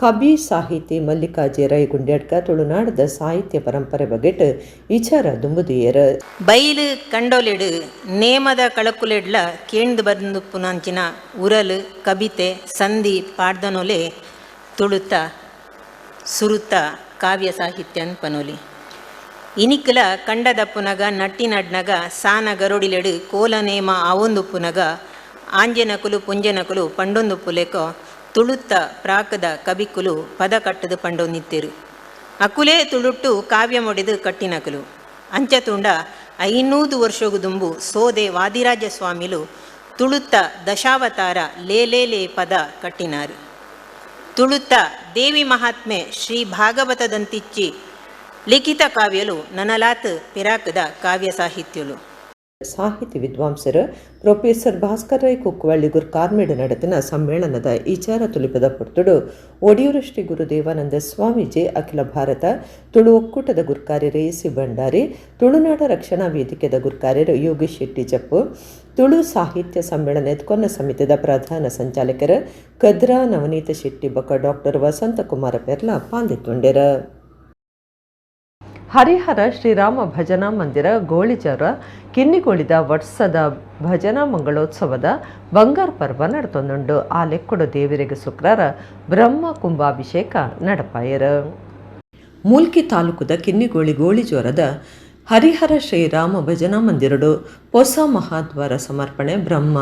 Speaker 1: ಕವಿ ಸಾಹಿತಿ ಮಲ್ಲಿಕಾಜೆ ರೈ ಗುಂಡ್ಯಾಡ್ಕ ತುಳುನಾಡದ ಸಾಹಿತ್ಯ ಪರಂಪರೆ ಬಗೆಟ್ ವಿಚಾರ ದುಂಬುದಿಯರು.
Speaker 13: ಬೈಲು ಕಂಡೋಲೆಡು ನೇಮದ ಕಳಕುಲೆಡ್ಲ ಕೇಂದು ಬಂದು ಪುನಂಚಿನ ಉರಲು ಕವಿತೆ ಸಂಧಿ ಪಾಡ್ದನೊಲೆ ತುಳುತ ಸುರುತ ಕಾವ್ಯ ಸಾಹಿತ್ಯ ಪನೋಲಿ. ಇನಿಕ್ಲ ಕಂಡದಪ್ಪುನಗ ನಟ್ಟಿನಡ್ನಗ ಸಾನ ಗರುಡಿಲೆಡು ಕೋಲ ನೇಮ ಆವೊಂದುಪ್ಪುನಗ ಆಂಜನಕುಲು ಪುಂಜನಕುಲು ಪಂಡೊಂದು ಪುಲೆಕೋ ತುಳುತ್ತ ಪ್ರಾಕದ ಕವಿಕುಲು ಪದ ಕಟ್ಟದು ಪಂಡೊಂದಿತ್ತಿರು. ಅಕುಲೇ ತುಳುಟ್ಟು ಕಾವ್ಯ ಮೊಡೆದು ಕಟ್ಟಿನಕುಲು. ಅಂಚತುಂಡ 500 ವರ್ಷಗು ದುಂಬು ಸೋದೆ ವಾದಿರಾಜ ಸ್ವಾಮಿಲು ತುಳುತ್ತ ದಶಾವತಾರ ಲೇಲೇಲೇ ಪದ ಕಟ್ಟಿನಾರು. ತುಳುತ್ತ ದೇವಿ ಮಹಾತ್ಮೆ ಶ್ರೀ ಭಾಗವತದಂತಿಚ್ಚಿ ಲಿಖಿತ ಕಾವ್ಯಲು ನನಲಾತ್ ಪಿರಾಕದ ಕಾವ್ಯ ಸಾಹಿತ್ಯಲು.
Speaker 1: ಸಾಹಿತಿ ವಿದ್ವಾಂಸರು ಪ್ರೊಫೆಸರ್ ಭಾಸ್ಕರ್ ರೈ ಕುಕ್ಕುವಳ್ಳಿ ಗುರ್ಕಾರ್ಮೇಡು ನಡೆದಿನ ಸಮ್ಮೇಳನದ ವಿಚಾರ ತುಲಿಪದ ಪೊರ್ತುಡು ಒಡಿಯೂರು ಶ್ರೀ ಗುರು ದೇವಾನಂದ ಸ್ವಾಮೀಜಿ, ಅಖಿಲ ಭಾರತ ತುಳು ಒಕ್ಕೂಟದ ಗುರ್ಕಾರ್ಯರು ಎ ಸಿ ಭಂಡಾರಿ, ತುಳುನಾಡ ರಕ್ಷಣಾ ವೇದಿಕೆದ ಗುರ್ಕಾರ್ಯರು ಯೋಗೇಶ್ ಶೆಟ್ಟಿ ಜಪ್ಪು, ತುಳು ಸಾಹಿತ್ಯ ಸಮ್ಮೇಳನ ಎದ್ಕೊನ್ನ ಸಮಿತಿದ ಪ್ರಧಾನ ಸಂಚಾಲಕರು ಕದ್ರಾ ನವನೀತ ಶೆಟ್ಟಿ ಬೊಕ್ಕ ಡಾಕ್ಟರ್ ವಸಂತಕುಮಾರ ಪೆರ್ಲ ಪಾಲ್ದಿತ್ತುಂಡೆರು. ಹರಿಹರ ಶ್ರೀರಾಮ ಭಜನಾ ಮಂದಿರ ಗೋಳಿಜರ ಕಿನ್ನಿಗೋಳಿದ ವರ್ಷದ ಭಜನಾ ಮಂಗಳೋತ್ಸವದ ಬಂಗಾರ ಪರ್ವ ನಡತೊಂದುಂಡು. ಆ ಲೆಕ್ಕಡು ದೇವರಿಗೆ ಶುಕ್ರಾರ ಬ್ರಹ್ಮ ಕುಂಭಾಭಿಷೇಕ ನಡಪಾಯರು. ಮೂಲ್ಕಿ ತಾಲೂಕುದ ಕಿನ್ನಿಗೋಳಿ ಗೋಳಿಜೋರದ ಹರಿಹರ ಶ್ರೀರಾಮ ಭಜನಾ ಮಂದಿರಡು ಹೊಸ ಮಹಾದ್ವಾರ ಸಮರ್ಪಣೆ ಬ್ರಹ್ಮ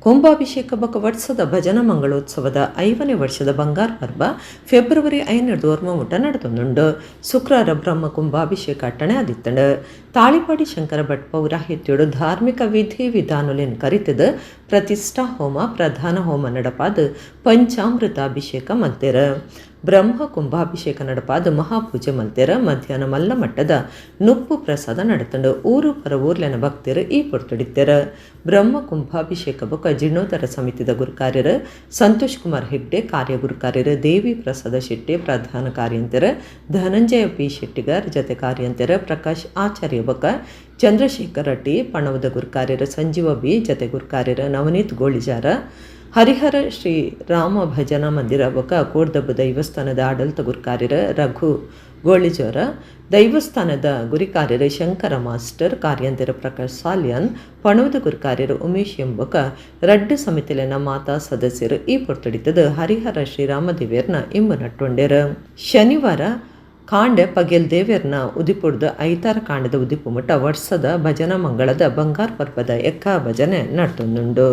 Speaker 1: ಕುಂಭಾಭಿಷೇಕ ಬೊಕ ವರ್ಷದ ಭಜನಾ ಮಂಗಳೋತ್ಸವದ 5ನೇ ವರ್ಷದ ಬಂಗಾರ ಪರ್ವ ಫೆಬ್ರವರಿ 5 ಮುಟ ನಡೆದೊಂದುಂಡು. ಶುಕ್ರಾರ ಬ್ರಹ್ಮ ಕುಂಭಾಭಿಷೇಕ ಅಟ್ಟಣೆ ಆದಿತ್ತಂಡು. ತಾಳಿಪಾಡಿ ಶಂಕರ ಭಟ್ ಪೌರಾಹಿತ್ಯಡು ಧಾರ್ಮಿಕ ವಿಧಿ ವಿಧಾನೊಲೆನ್ ಕರಿತದ ಪ್ರತಿಷ್ಠಾ ಹೋಮ ಪ್ರಧಾನ ಹೋಮ ನಡಪಾದ ಪಂಚಾಮೃತ ಅಭಿಷೇಕ ಮಲ್ತೆರ. ಬ್ರಹ್ಮ ಕುಂಭಾಭಿಷೇಕ ನಡಪಾದ ಮಹಾಪೂಜೆ ಮಲ್ತೆರ. ಮಧ್ಯಾಹ್ನ ಮಲ್ಲ ಮಟ್ಟದ ನುಪ್ಪು ಪ್ರಸಾದ ನಡತಂಡು. ಊರು ಪರ ಊರ್ಲೆನ ಭಕ್ತರು ಈ ಪೊರ್ತುಡಿತ್ತೆರ. ಬ್ರಹ್ಮ ಕುಂಭಾಭಿಷೇಕ ಬೊಕ ಜೀರ್ಣೋದ್ಧಾರ ಸಮಿತಿದ ಗುರುಕಾರ್ಯರು ಸಂತೋಷ್ ಕುಮಾರ್ ಹೆಗ್ಡೆ, ಕಾರ್ಯ ಗುರುಕಾರ್ಯರು ದೇವಿ ಪ್ರಸಾದ ಶೆಟ್ಟಿ, ಪ್ರಧಾನ ಕಾರ್ಯಂತರ ಧನಂಜಯ ಪಿ ಶೆಟ್ಟಿಗಾರ್, ಜತೆ ಕಾರ್ಯಂತರ ಪ್ರಕಾಶ್ ಆಚಾರ್ಯ ಬೊಕ Chandrashekhara T, ಪಣವುದ ಗುರ್ಕಾರ್ಯರ ಸಂಜೀವ B, ಜತೆ ಗುರ್ಕಾರ್ಯರ ನವನೀತ್ ಗೋಳಿಜಾರ, ಹರಿಹರ ಶ್ರೀ ರಾಮ ಭಜನಾ ಮಂದಿರ ಬೊಕ ಕೋಡ್ದಬ್ಬು ದೈವಸ್ಥಾನದ ಆಡಳಿತ ಗುರ್ಕಾರ್ಯರ ರಘು ಗೋಳಿಜೋರ, ದೈವಸ್ಥಾನದ ಗುರಿಕಾರ್ಯರ ಶಂಕರ ಮಾಸ್ಟರ್, ಕಾರ್ಯಂತರ ಪ್ರಕಾಶ್ ಸಾಲಿಯಾನ್, ಪಣವದ ಗುರುಕಾರ್ಯರು ಉಮೇಶ್ ಎಂಬಕ ರಡ್ಡು ಸಮಿತಿಲಿನ ಮಾತಾ ಸದಸ್ಯರು ಈ ಪೊರ್ತಡಿತದ ಹರಿಹರ ಶ್ರೀರಾಮ ದೇವೇರ್ನ ಇಂಬು ನಟ್ಟೊಂಡೆರು. ಶನಿವಾರ ಕಾಂಡೆ ಪಗೆಲ್ ದೇವೇರ್ನ ಉದಿಪುಡ್ದು ಐತಾರ ಕಾಂಡದ ಉದಿಪು ಮುಟ್ಟ ವರ್ಷದ ಭಜನಾ ಮಂಗಳದ ಬಂಗಾರ್ ಪರ್ಬದ ಎಕ್ಕ ಭಜನೆ ನಡ್ತೊಂದುಂಡು.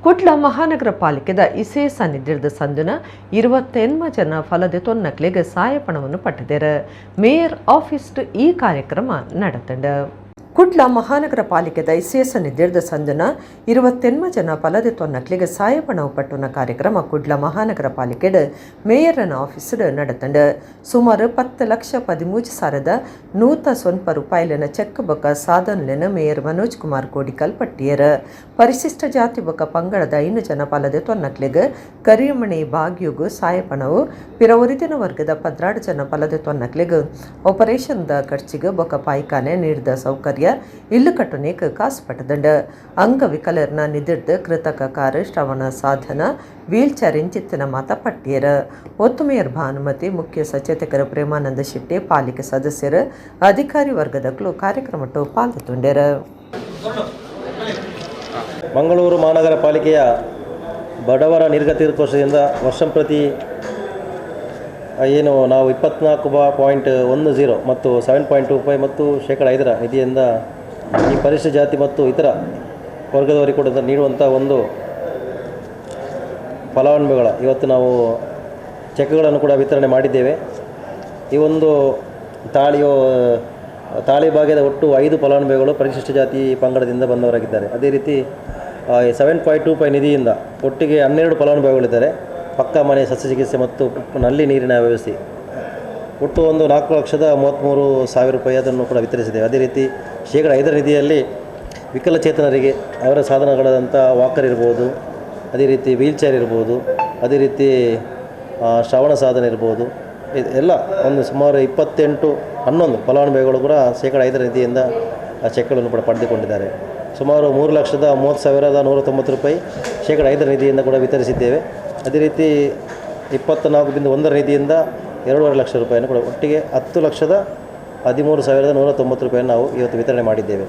Speaker 1: ಕುಡ್ಲ ಮಹಾನಗರ ಪಾಲಿಕೆದ ಇಸೇ ಸನ್ನಿಧಿರದ ಸಂದುನ 28 ಜನ ಫಲದೆ ತೊನ್ನಕ್ಲೆಗ್ ಸಾಯಪಣವನ್ನು ಪಟ್ಟಿದ್ದಾರೆ. ಮೇಯರ್ ಆಫೀಸ್ ಈ ಕಾರ್ಯಕ್ರಮ ನಡೆತಂಡ. ಕುಡ್ಲ ಮಹಾನಗರ ಪಾಲಿಕೆದ ಇಸೇ ಸನ್ನಿಧಿರದ ಸಂದುನ 28 ಜನ ಫಲದೆ ತೊನ್ನಕ್ಲೆಗ್ ಸಾಯಪಣವು ಪಟ್ಟುನ ಕಾರ್ಯಕ್ರಮ ಕುಡ್ಲ ಮಹಾನಗರ ಪಾಲಿಕೆಡ್ ಮೇಯರ್ನ ಆಫೀಸ್ ನಡೆತಂಡ. ಸುಮಾರು 10,13,100 ರೂಪಾಯಿಲೆನ ಚೆಕ್ ಬೊಕ್ಕ ಸಾಧನಲೆನ ಮೇಯರ್ ಮನೋಜ್ ಕುಮಾರ್ ಕೋಡಿಕಲ್ ಪಟ್ಟಿಯರ್. ಪರಿಶಿಷ್ಟ ಜಾತಿ ಬೊಕ್ಕ ಪಂಗಡದ 5 ಜನ ಫಲದೆ ತೊನ್ನಕ್ಲೆಗ್ ಕರಿಯಮಣಿ ಭಾಗ್ಯುಗು ಸಾಯಪಣವು, ಪಿರವರಿದಿನ ವರ್ಗದ 12 ಜನ ಫಲದೆ ತೊನ್ನಕ್ಲೆಗ್ ಆಪರೇಷನ್ದ ಖರ್ಚಿಗೆ ಬೊಕ್ಕ ಪಾಯ್ಖಾನೆ ನೀಡಿದ ಸೌಕರ್ಯ ಇಲ್ಲು ಕಟ್ಟುನೇಕ್ ಕಾಸು ಪಟ್ಟದಂಡ. ಅಂಗವಿಕಲರ್ನ ನಿದಿರ್ದ ಕೃತಕ ಕಾರು, ಶ್ರವಣ ಸಾಧನ, ವೀಲ್ ಚೇರ್ ಇಂಚಿತ್ತಿನ ಮಾತ ಪಟ್ಟಿಯರ. ಒತ್ತು ಮೇಯರ್ ಭಾನುಮತಿ, ಮುಖ್ಯ ಸಚೇತಕರ ಪ್ರೇಮಾನಂದ ಶೆಟ್ಟಿ, ಪಾಲಿಕೆ ಸದಸ್ಯರು, ಅಧಿಕಾರಿ ವರ್ಗದಕ್ಲು ಕಾರ್ಯಕ್ರಮಟ್ಟು ಪಾಲ್ಗೊಂಡರು.
Speaker 2: ಮಂಗಳೂರು ಮಹಾನಗರ ಪಾಲಿಕೆಯ ಬಡವರ ನಿರ್ಗತಿಕ ಕೋಶದಿಂದ ವರ್ಷಂಪ್ರತಿ ಏನು ನಾವು 24.10 ಮತ್ತು 7.25 ಮತ್ತು 5% ನಿಧಿಯಿಂದ ಈ ಪರಿಶಿಷ್ಟ ಜಾತಿ ಮತ್ತು ಇತರ ವರ್ಗದವರಿಗೆ ಕೂಡ ನೀಡುವಂಥ ಒಂದು ಫಲಾನುಭವಿಗಳ ಇವತ್ತು ನಾವು ಚೆಕ್ಗಳನ್ನು ಕೂಡ ವಿತರಣೆ ಮಾಡಿದ್ದೇವೆ. ಈ ಒಂದು ತಾಳಿ ಭಾಗ್ಯದ ಒಟ್ಟು 5 ಫಲಾನುಭವಿಗಳು ಪರಿಶಿಷ್ಟ ಜಾತಿ ಪಂಗಡದಿಂದ ಬಂದವರಾಗಿದ್ದಾರೆ. ಅದೇ ರೀತಿ 7.25 ನಿಧಿಯಿಂದ ಒಟ್ಟಿಗೆ 12 ಫಲಾನುಭವಿಗಳಿದ್ದಾರೆ. ಪಕ್ಕಾ ಮನೆ, ಶಸ್ತ್ರಚಿಕಿತ್ಸೆ ಮತ್ತು ನಲ್ಲಿ ನೀರಿನ ವ್ಯವಸ್ಥೆ ಒಟ್ಟು ಒಂದು 4,33,000 ರೂಪಾಯಿ ಅದನ್ನು ಕೂಡ ವಿತರಿಸಿದ್ದೇವೆ. ಅದೇ ರೀತಿ 5% ನಿಧಿಯಲ್ಲಿ ವಿಕಲಚೇತನರಿಗೆ ಅವರ ಸಾಧನಗಳಾದಂಥ ವಾಕರ್ ಇರ್ಬೋದು, ಅದೇ ರೀತಿ ವೀಲ್ ಚೇರ್ ಇರ್ಬೋದು, ಅದೇ ರೀತಿ ಶ್ರವಣ ಸಾಧನ ಇರ್ಬೋದು, ಎಲ್ಲ ಒಂದು ಸುಮಾರು 28, 11 ಫಲಾನುಭವಿಗಳು ಕೂಡ 5% ನಿಧಿಯಿಂದ ಚೆಕ್ಗಳನ್ನು ಕೂಡ ಪಡೆದುಕೊಂಡಿದ್ದಾರೆ. ಸುಮಾರು 3,30,190 ರೂಪಾಯಿ 5% ನಿಧಿಯಿಂದ ಕೂಡ ವಿತರಿಸಿದ್ದೇವೆ. ಅದೇ ರೀತಿ 24.1 ನಿಧಿಯಿಂದ 2.5 ಲಕ್ಷ ರೂಪಾಯಿಯನ್ನು ಕೂಡ ಒಟ್ಟಿಗೆ 10,13,190 ರೂಪಾಯಿಯನ್ನು ನಾವು ಇವತ್ತು ವಿತರಣೆ ಮಾಡಿದ್ದೇವೆ.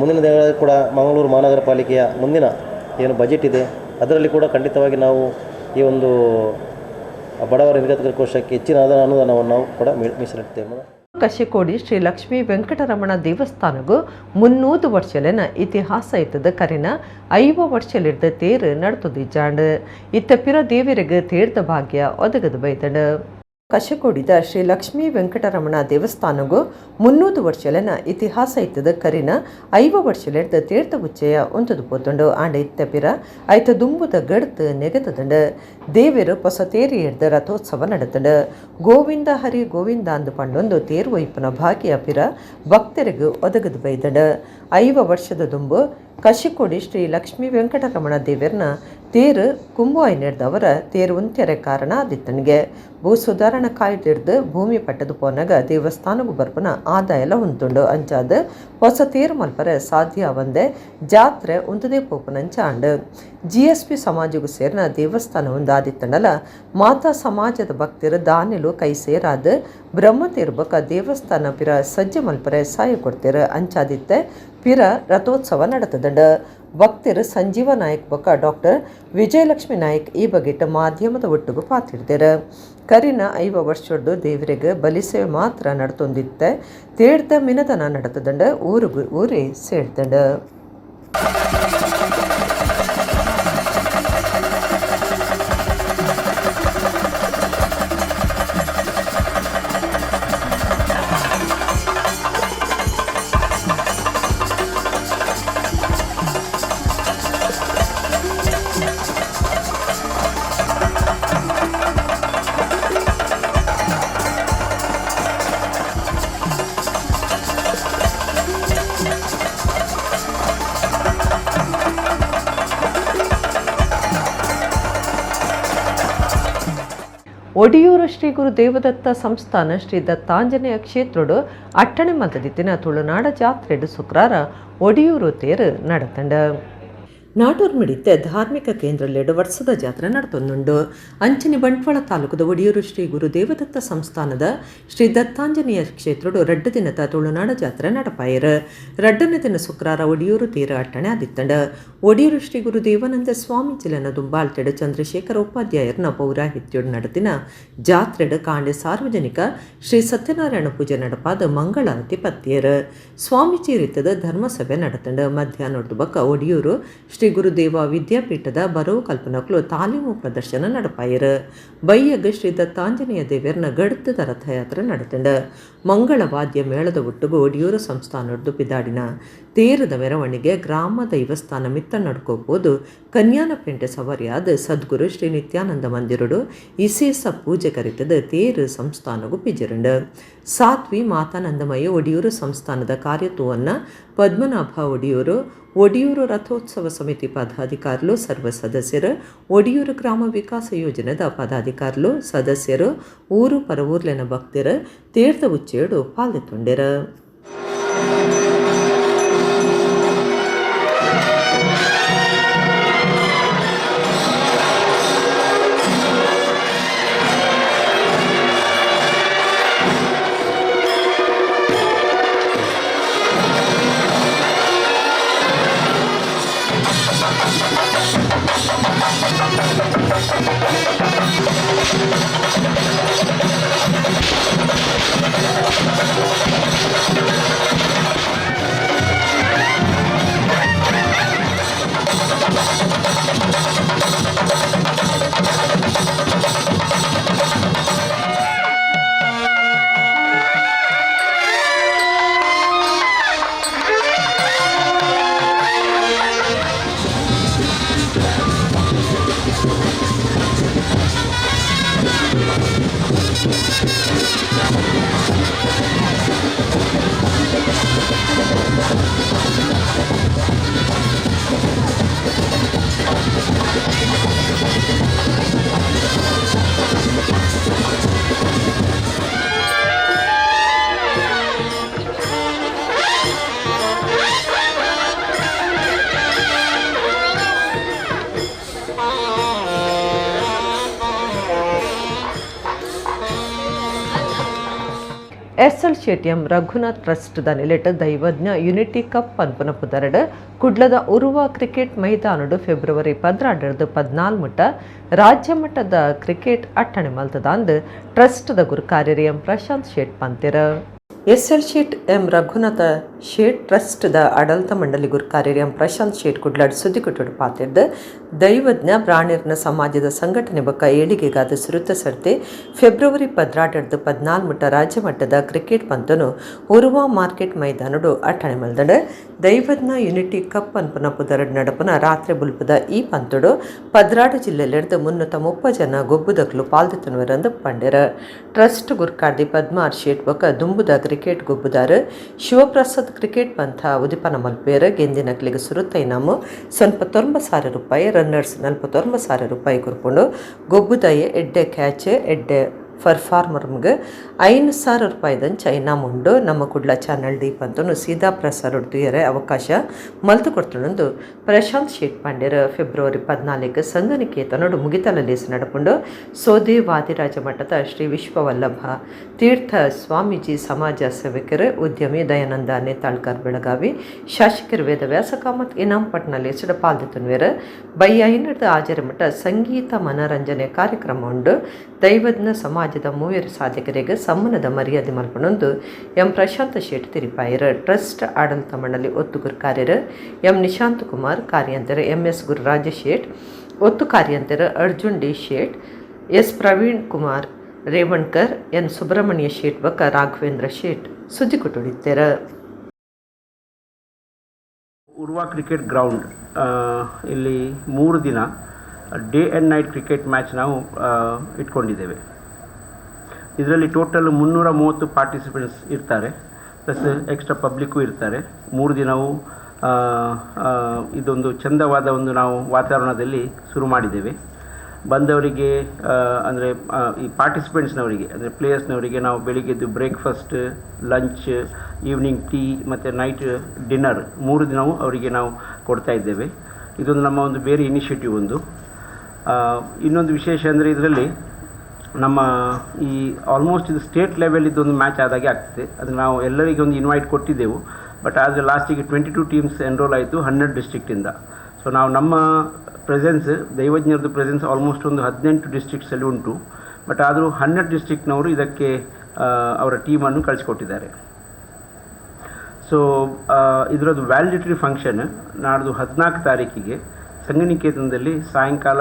Speaker 2: ಮುಂದಿನ ದಿನಗಳಲ್ಲಿ ಕೂಡ ಮಂಗಳೂರು ಮಹಾನಗರ ಪಾಲಿಕೆಯ ಮುಂದಿನ ಏನು ಬಜೆಟ್ ಇದೆ ಅದರಲ್ಲಿ ಕೂಡ ಖಂಡಿತವಾಗಿ ನಾವು ಈ ಒಂದು ಬಡವರ ನಿರ್ಗತಿಕರ ಕೋಶಕ್ಕೆ ಹೆಚ್ಚಿನ ಅನುದಾನವನ್ನು ನಾವು ಕೂಡ ಮೀಸಲಿಡ್ತೇವೆ.
Speaker 1: ಕಶಿಕೋಡಿ ಶ್ರೀ ಲಕ್ಷ್ಮೀ ವೆಂಕಟರಮಣ ದೇವಸ್ಥಾನಗೂ 300 ವರ್ಷಲೆನ ಇತಿಹಾಸ ಇತ್ತದ ಕರಿನ 50 ವರ್ಷಲಿರ್ದ ತೇರು ನಡ್ತದಿಜ್ಜಾಂಡ್. ಇತ್ತ ಪಿರ ದೇವರಿಗೆ ತೇರ್ದ ಭಾಗ್ಯ ಒದಗದು ಬೈದಡು. ಕಶಕೋಡಿದ ಶ್ರೀ ಲಕ್ಷ್ಮೀ ವೆಂಕಟರಮಣ ದೇವಸ್ಥಾನಗೂ 300 ವರ್ಷಲೆನ ಇತಿಹಾಸ ಇತ್ತದ ಕರಿನ 50 ವರ್ಷಲೆಡ್ದ ತೀರ್ಥ ಉಚ್ಚಯ ಒಂತದು ಪೋತುಂಡು. ಆಂಡ ಇತ್ತ ಪಿರ ಐತ ದುಂಬುದ ಗಡ್ತು ನೆಗತದಂಡು. ದೇವೆರು ಪೊಸ ತೇರಿ ಎಡ್ದ ರಥೋತ್ಸವ ನಡತಂಡು. ಗೋವಿಂದ ಹರಿ ಗೋವಿಂದ ಅಂದು ಪಂಡೊಂದು ತೇರು ಒಯ್ಪುನ ಭಾಗ್ಯ ಪಿರ ಭಕ್ತರಿಗೂ ಒದಗದು ಬೈದಂಡು. 50 ವರ್ಷದ ದುಂಬು ಕಶಿಕೋಡಿ ಶ್ರೀ ಲಕ್ಷ್ಮೀ ವೆಂಕಟರಮಣ ದೇವರ್ನ ತೇರು ಕುಂಬುವಾಯಿ ನೆಡ್ದವರ ತೇರು ಉಂತೆರೆ ಕಾರಣ ಆದಿತ್ತನಿಗೆ. ಭೂ ಸುಧಾರಣಾ ಕಾಯ್ದೆಡ್ದು ಭೂಮಿ ಪಟ್ಟದು ಪೋನಾಗ ದೇವಸ್ಥಾನಗೂ ಬರ್ಪನ ಆದಾಯ ಎಲ್ಲ ಉಂತುಂಡು. ಅಂಚಾದ ಹೊಸ ತೇರು ಮಲ್ಪರೆ ಸಾಧ್ಯ ಒಂದೇ ಜಾತ್ರೆ ಉಂತದೇ ಪೋಪನಂಚ ಆಂಡು. ಜಿಎಸ್ಪಿ ಸಮಾಜಕ್ಕೂ ಸೇರಿನ ದೇವಸ್ಥಾನ ಒಂದು ಆದಿತ್ತಂಡಲ ಮಾತಾ ಸಮಾಜದ ಭಕ್ತರು ದಾನಿಲು ಕೈ ಸೇರಾದ ಬ್ರಹ್ಮ ತೇರು ಬೊಕ್ಕ ದೇವಸ್ಥಾನ ಪಿರ ಸಜ್ಜೆ ಮಲ್ಪರೆ ಸಾಯ ಕೊಡ್ತೇರು. ಅಂಚಾದಿತ್ತೆ ಪಿರ ರಥೋತ್ಸವ ನಡತದಂಡು. ಭಕ್ತರು ಸಂಜೀವ ನಾಯಕ್ ಬೊಕ್ಕ ಡಾಕ್ಟರ್ ವಿಜಯಲಕ್ಷ್ಮಿ ನಾಯಕ್ ಈ ಬಗೆಟ್ ಮಾಧ್ಯಮದ ಒಟ್ಟುಗು ಪಾತಿಡ್ದರು. ಕರಿನ 50 ವರ್ಷದ್ದು ದೇವರಿಗೆ ಬಲಿಸೇವೆ ಮಾತ್ರ ನಡ್ತೊಂದಿತ್ತೆ ತೇಡ್ದ ಮಿನದನ ನಡತದಂಡ ಊರುಗು ಊರೇ ಸೇಡ್ದಂಡ. ಒಡಿಯೂರು ಶ್ರೀ ಗುರು ದೇವದತ್ತ ಸಂಸ್ಥಾನ ಶ್ರೀ ದತ್ತಾಂಜನೇಯ ಕ್ಷೇತ್ರಡು ಅಟ್ಟಣೆ ಮಲ್ತದಿತ್ತಿನ ತುಳುನಾಡ ಜಾತ್ರೆಡು ಶುಕ್ರಾರ ಒಡಿಯೂರು ತೇರು ನಡತಂಡ. ನಾಟೂರ್ ಮಿಡಿತೆ ಧಾರ್ಮಿಕ ಕೇಂದ್ರಲೆಡು ವರ್ಷದ ಜಾತ್ರೆ ನಡತೊಂದುಂಡು. ಅಂಚನೆ ಬಂಟ್ವಾಳ ತಾಲೂಕದ ಒಡಿಯೂರು ಶ್ರೀ ಗುರು ದೇವದತ್ತ ಸಂಸ್ಥಾನದ ಶ್ರೀ ದತ್ತಾಂಜನೇಯ ಕ್ಷೇತ್ರಡು ರಡ್ಡು ದಿನದ ತುಳುನಾಡ ಜಾತ್ರೆ ನಡಪಾಯರು. ರಡ್ಡನೇ ದಿನ ಶುಕ್ರಾರ ಒಡಿಯೂರು ತೇರು ಅಟ್ಟಣೆ ಆದಿತ್ತಂಡ. ಒಡಿಯೂರು ಶ್ರೀ ಗುರು ದೇವಾನಂದ ಸ್ವಾಮೀಜಿಲನ ದುಂಬಾಲ್ತೆಡು ಚಂದ್ರಶೇಖರ ಉಪಾಧ್ಯಾಯರ್ನ ಪೌರಾಹಿತ್ಯಡು ನಡತಿನ ಜಾತ್ರೆಡು ಕಾಂಡೆ ಸಾರ್ವಜನಿಕ ಶ್ರೀ ಸತ್ಯನಾರಾಯಣ ಪೂಜೆ ನಡಪಾದ ಮಂಗಳಾರತಿ ಪತ್ತಿಯರು. ಸ್ವಾಮೀಜಿ ರೀತದ ಧರ್ಮಸಭೆ ನಡತಂಡ. ಮಧ್ಯಾಹ್ನದ ಬಕ್ಕ ಒಡಿಯೂರು ಶ್ರೀ ಗುರುದೇವ ವಿದ್ಯಾಪೀಠದ ಬರವು ಕಲ್ಪನಕ್ಲು ತಾಲೀಮು ಪ್ರದರ್ಶನ ನಡಪಾಯರು. ಬೈಯಗ್ ಶ್ರೀ ದತ್ತಾಂಜನೇಯ ದೇವರ್ನ ಗಡ್ತದ ರಥಯಾತ್ರೆ ನಡತಂಡ. ಮಂಗಳವಾದ್ಯ ಮೇಳದ ಒಟ್ಟುಗು ಒಡಿಯೂರು ಸಂಸ್ಥಾನದ್ದು ಪಿದಾಡಿನ ತೇರದ ಮೆರವಣಿಗೆ ಗ್ರಾಮ ದೈವಸ್ಥಾನ ಮಿತ್ತ ನಡ್ಕೋಬೋದು ಕನ್ಯಾನಪೇಂಟೆ ಸವಾರಿಯಾದ ಸದ್ಗುರು ಶ್ರೀ ನಿತ್ಯಾನಂದ ಮಂದಿರುಡು ಇಸೇಸ ಪೂಜೆ ಕರಿತದ ತೇರು ಸಂಸ್ಥಾನಗೂ ಪಿಜರುಂಡ. ಸಾತ್ವಿ ಮಾತಾನಂದಮಯ ಒಡಿಯೂರು ಸಂಸ್ಥಾನದ ಕಾರ್ಯತ್ವವನ್ನು ಪದ್ಮನಾಭ ಒಡಿಯೂರು, ಒಡಿಯೂರು ರಥೋತ್ಸವ ಸಮಿತಿ ಪದಾಧಿಕಾರಿಗಳು ಸರ್ವ ಸದಸ್ಯರು, ಒಡಿಯೂರು ಗ್ರಾಮ ವಿಕಾಸ ಯೋಜನೆದ ಪದಾಧಿಕಾರಿಗಳು ಸದಸ್ಯರು, ಊರು ಪರವೂರ್ಲೆನ ಭಕ್ತರು ತೀರ್ಥ ಉಚ್ಚೇಡು ಪಾಲ್ಗೊಂಡಿರು. ಎಸ್ಎಲ್ ಶೆಟ್ಟಿಎಂ ರಘುನಾಥ್ ಟ್ರಸ್ಟ್ the ನಿಲೆಟ್ ದೈವಜ್ಞ unity cup ಪನ್ಪುನ ಪುದರಡ್ ಕುಡ್ಲದ ಉರುವ ಕ್ರಿಕೆಟ್ ಮೈದಾನಡು ಫೆಬ್ರವರಿ 12 14 ಮುಟ್ಟ ರಾಜ್ಯ ಮಟ್ಟದ ಕ್ರಿಕೆಟ್ ಅಟ್ಟಣೆ ಮಲ್ತದಾಂದ್ ಟ್ರಸ್ಟ್ the ಗುರು ಕಾರ್ಯರಿ ಎಂ ಪ್ರಶಾಂತ್ ಶೆಟ್ ಪಂತೆರ್. SL Shet M Raghunatha Shet trust the ಆಡಳಿತ ಮಂಡಳಿ ಗುರುಕಾರ್ಯರು ಎಂ ಪ್ರಶಾಂತ್ ಶೇಟ್ ಕುಡ್ಲಾಡ್ ಸುದ್ದಿಕೊಟ್ಟುಡು ಪಾತಿರ್ದು ದೈವಜ್ಞ ಬ್ರಾಣಿರ್ನ ಸಮಾಜದ ಸಂಘಟನೆ ಬೊಕ್ಕ ಏಳಿಗೆಗಾದ ಸುರುತ ಸರ್ತಿ ಫೆಬ್ರವರಿ 12 14 ಮುಟ್ಟ ರಾಜ್ಯ ಮಟ್ಟದ ಕ್ರಿಕೆಟ್ ಪಂತನು ಉರುವ ಮಾರ್ಕೆಟ್ ಮೈದಾನಡು ಅಟ್ಟಣೆ ಮಲ್ದಂಡು. ದೈವಜ್ಞ ಯುನಿಟಿ ಕಪ್ ಅನ್ಪುನ ಪುದರಡ್ ನಡಪುನ ರಾತ್ರಿ ಬುಲ್ಪದ ಈ ಪಂತುಡು 12 ಜಿಲ್ಲೆಲೆಡ್ದು 330 ಜನ ಗೊಬ್ಬುದಕ್ಲು ಪಾಲ್ದೆತ್ತುನುವರಂದು ಪಂಡೆರ. ಟ್ರಸ್ಟ್ ಗುರ್ಕಾರ್ದಿ ಪದ್ಮಾರ್ ಶೇಟ್ ಬೊಕ್ಕ ದುಂಬುದ ಕ್ರಿಕೆಟ್ ಗೊಬ್ಬುದಾರು ಶಿವಪ್ರಸಾದ್ ಕ್ರಿಕೆಟ್ ಪಂಥ ಉದಿಪನ ಮಲ್ಪೇರು. ಗೆಂದಿನಕ್ಲಿಗೆ ಸುರುತ ಇನಾಮು 9,000 ರೂಪಾಯಿ, ರನ್ನರ್ಸ್ 49,000 ರೂಪಾಯಿ ಕೊರ್ಪುಂಡು. ಗೊಬ್ಬುದಯ ಎಡ್ಡೆ ಕ್ಯಾಚ್ ಎಡ್ಡೆ ಪರ್ಫಾರ್ಮರ್ಗೆ 5,000 ರೂಪಾಯಿದಂಚ ಇನಾಮು ಉಂಡು. ನಮ್ಮ ಕುಡ್ಲ ಚಾನಲ್ ದೀಪ್ ಅಂತೂ ಸೀದಾ ಪ್ರಸಾರ ತುಯರೆ ಅವಕಾಶ ಮಲ್ತು ಕೊಡ್ತುಂಡು ಪ್ರಶಾಂತ್ ಶೇಟ್ ಪಾಂಡ್ಯರ. ಫೆಬ್ರವರಿ 14 ಸಂಘನಿಕೇತನೋಡು ಮುಗಿತಲಲೇಸು ನಡಪುಂಡು. ಸೋದೆ ವಾದಿರಾಜ ಮಠದ ಶ್ರೀ ವಿಶ್ವವಲ್ಲಭ ತೀರ್ಥ ಸ್ವಾಮೀಜಿ ಸಮಾಜ ಸೇವಕರು ಉದ್ಯಮಿ ದಯಾನಂದ ನೇತಾಳ್ಕರ್ ಬೆಳಗಾವಿ ಶಾಸಕರು ವೇದವ್ಯಾಸ ಕಾಮತ್ ಇನಾಮ್ ಪಟ್ನಲ್ಲಿ ಪಾಲ್ದೆತ್ತುನ್ವೇರು. ಬಯ್ಯ ಆಜರೆ ಮಠ ಸಂಗೀತ ಮನರಂಜನೆ ಕಾರ್ಯಕ್ರಮ ಉಂಡು. ದೈವಜ್ಞ ಸಮಾಜದ ಮೂವರು ಸಾಧಕರಿಗೆ ಸಮ್ಮಾನದ ಮರ್ಯಾದೆ ಮಲ್ಪನೊಂದು ಎಂ ಪ್ರಶಾಂತ ಶೇಟ್ ತಿರಿಪಾಯರು. ಟ್ರಸ್ಟ್ ಆಡಳಿತ ಮಂಡಳಿ ಒತ್ತು ಗುರುಕಾರ್ಯರು ಎಂ ನಿಶಾಂತ್ ಕುಮಾರ್, ಕಾರ್ಯಂತರು ಎಂ ಎಸ್ ಗುರುರಾಜ ಶೇಟ್, ಒತ್ತು ಕಾರ್ಯಂತರು Arjun D Shet, S Praveen Kumar Revankar, N Subrahmanya Shet ಬೊಕ್ಕ ರಾಘವೇಂದ್ರ ಶೇಟ್ ಸುದ್ದಿ ಕೊಟ್ಟುಡಿತ್ತೆರ್.
Speaker 14: ಉರ್ವ ಕ್ರಿಕೆಟ್ ಗ್ರೌಂಡ್ ಇಲ್ಲಿ 3 ದಿನ day and night cricket match ನಾವು ಇಟ್ಕೊಂಡಿದ್ದೇವೆ. ಇದರಲ್ಲಿ ಟೋಟಲ್ 330 ಪಾರ್ಟಿಸಿಪೆಂಟ್ಸ್ ಇರ್ತಾರೆ, plus extra public ಇರ್ತಾರೆ. 3 ದಿನವೂ ಇದೊಂದು ಚಂದವಾದ ಒಂದು ನಾವು ವಾತಾವರಣದಲ್ಲಿ ಶುರು ಮಾಡಿದ್ದೇವೆ. ಬಂದವರಿಗೆ ಅಂದರೆ ಈ ಪಾರ್ಟಿಸಿಪೆಂಟ್ಸ್ನವರಿಗೆ ಅಂದರೆ ಪ್ಲೇಯರ್ಸ್ನವರಿಗೆ ನಾವು ಬೆಳಿಗ್ಗೆದ್ದು breakfast, lunch, evening tea ಮತ್ತು ನೈಟ್ ಡಿನ್ನರ್ 3 ದಿನವೂ ಅವರಿಗೆ ನಾವು ಕೊಡ್ತಾ ಇದ್ದೇವೆ. ಇದೊಂದು ನಮ್ಮ ಒಂದು ಬೇರೆ ಇನಿಷಿಯೇಟಿವ್ ಒಂದು. ಇನ್ನೊಂದು ವಿಶೇಷ ಅಂದರೆ ಇದರಲ್ಲಿ ನಮ್ಮ ಈ ಆಲ್ಮೋಸ್ಟ್ ಇದು ಸ್ಟೇಟ್ ಲೆವೆಲ್ ಇದೊಂದು ಮ್ಯಾಚ್ ಆದಾಗೆ ಆಗ್ತದೆ. ಅದು ನಾವು ಎಲ್ಲರಿಗೆ ಒಂದು ಇನ್ವೈಟ್ ಕೊಟ್ಟಿದ್ದೆವು, ಬಟ್ ಆದರೆ ಲಾಸ್ಟಿಗೆ 22 ಟೀಮ್ಸ್ ಎನ್ರೋಲ್ ಆಯಿತು 12 ಡಿಸ್ಟ್ರಿಕ್ಟಿಂದ. ಸೊ ನಾವು ನಮ್ಮ ಪ್ರೆಸೆನ್ಸ್, ದೈವಜ್ಞರದ್ದು ಪ್ರೆಸೆನ್ಸ್ ಆಲ್ಮೋಸ್ಟ್ ಒಂದು 18 ಡಿಸ್ಟ್ರಿಕ್ಟ್ಸಲ್ಲಿ ಉಂಟು. ಬಟ್ ಆದರೂ 12 ಡಿಸ್ಟ್ರಿಕ್ಟ್ನವರು ಇದಕ್ಕೆ ಅವರ ಟೀಮನ್ನು ಕಳಿಸಿಕೊಟ್ಟಿದ್ದಾರೆ. ಸೊ ಇದರದ್ದು ವ್ಯಾಲಿಡಿಟರಿ ಫಂಕ್ಷನ್ ನಾಡ್ದು 14 ತಾರೀಕಿಗೆ ಸಂಘನಿಕೇತನದಲ್ಲಿ ಸಾಯಂಕಾಲ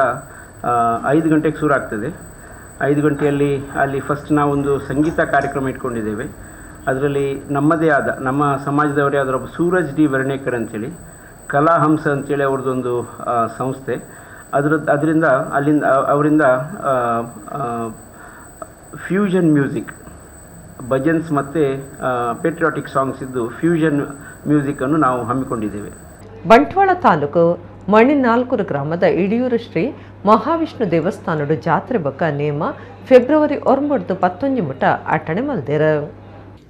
Speaker 14: 5 ಗಂಟೆಗೆ ಶುರು ಆಗ್ತದೆ. 5 ಗಂಟೆಯಲ್ಲಿ ಅಲ್ಲಿ ಫಸ್ಟ್ ನಾವೊಂದು ಸಂಗೀತ ಕಾರ್ಯಕ್ರಮ ಇಟ್ಕೊಂಡಿದ್ದೇವೆ. ಅದರಲ್ಲಿ ನಮ್ಮದೇ ಆದ ನಮ್ಮ ಸಮಾಜದವರೇ ಆದ ಒಬ್ಬ ಸೂರಜ್ ಡಿ ವರ್ಣೇಕರ್ ಅಂಥೇಳಿ, ಕಲಾಹಂಸ ಅಂಥೇಳಿ ಅವ್ರದ್ದೊಂದು ಸಂಸ್ಥೆ, ಅದರಿಂದ ಅಲ್ಲಿಂದ ಅವರಿಂದ ಫ್ಯೂಷನ್ ಮ್ಯೂಸಿಕ್, ಭಜನ್ಸ್ ಮತ್ತು ಪೇಟ್ರಿಯಾಟಿಕ್ ಸಾಂಗ್ಸ್ ಇದ್ದು ಫ್ಯೂಷನ್ ಮ್ಯೂಸಿಕ್ಕನ್ನು ನಾವು ಹಮ್ಮಿಕೊಂಡಿದ್ದೇವೆ.
Speaker 1: ಬಂಟ್ವಾಳ ತಾಲೂಕು ಮಣಿನಾಲ್ಕೂರು ಗ್ರಾಮದ ಇಡಿಯೂರು ಶ್ರೀ ಮಹಾವಿಷ್ಣು ದೇವಸ್ಥಾನಡು ಜಾತ್ರೆ ಬೊಕ್ಕ ನೇಮ ಫೆಬ್ರವರಿ 9 19 ಮುಟ ಅಟ್ಟಣೆ ಮಲ್ದೆರ್.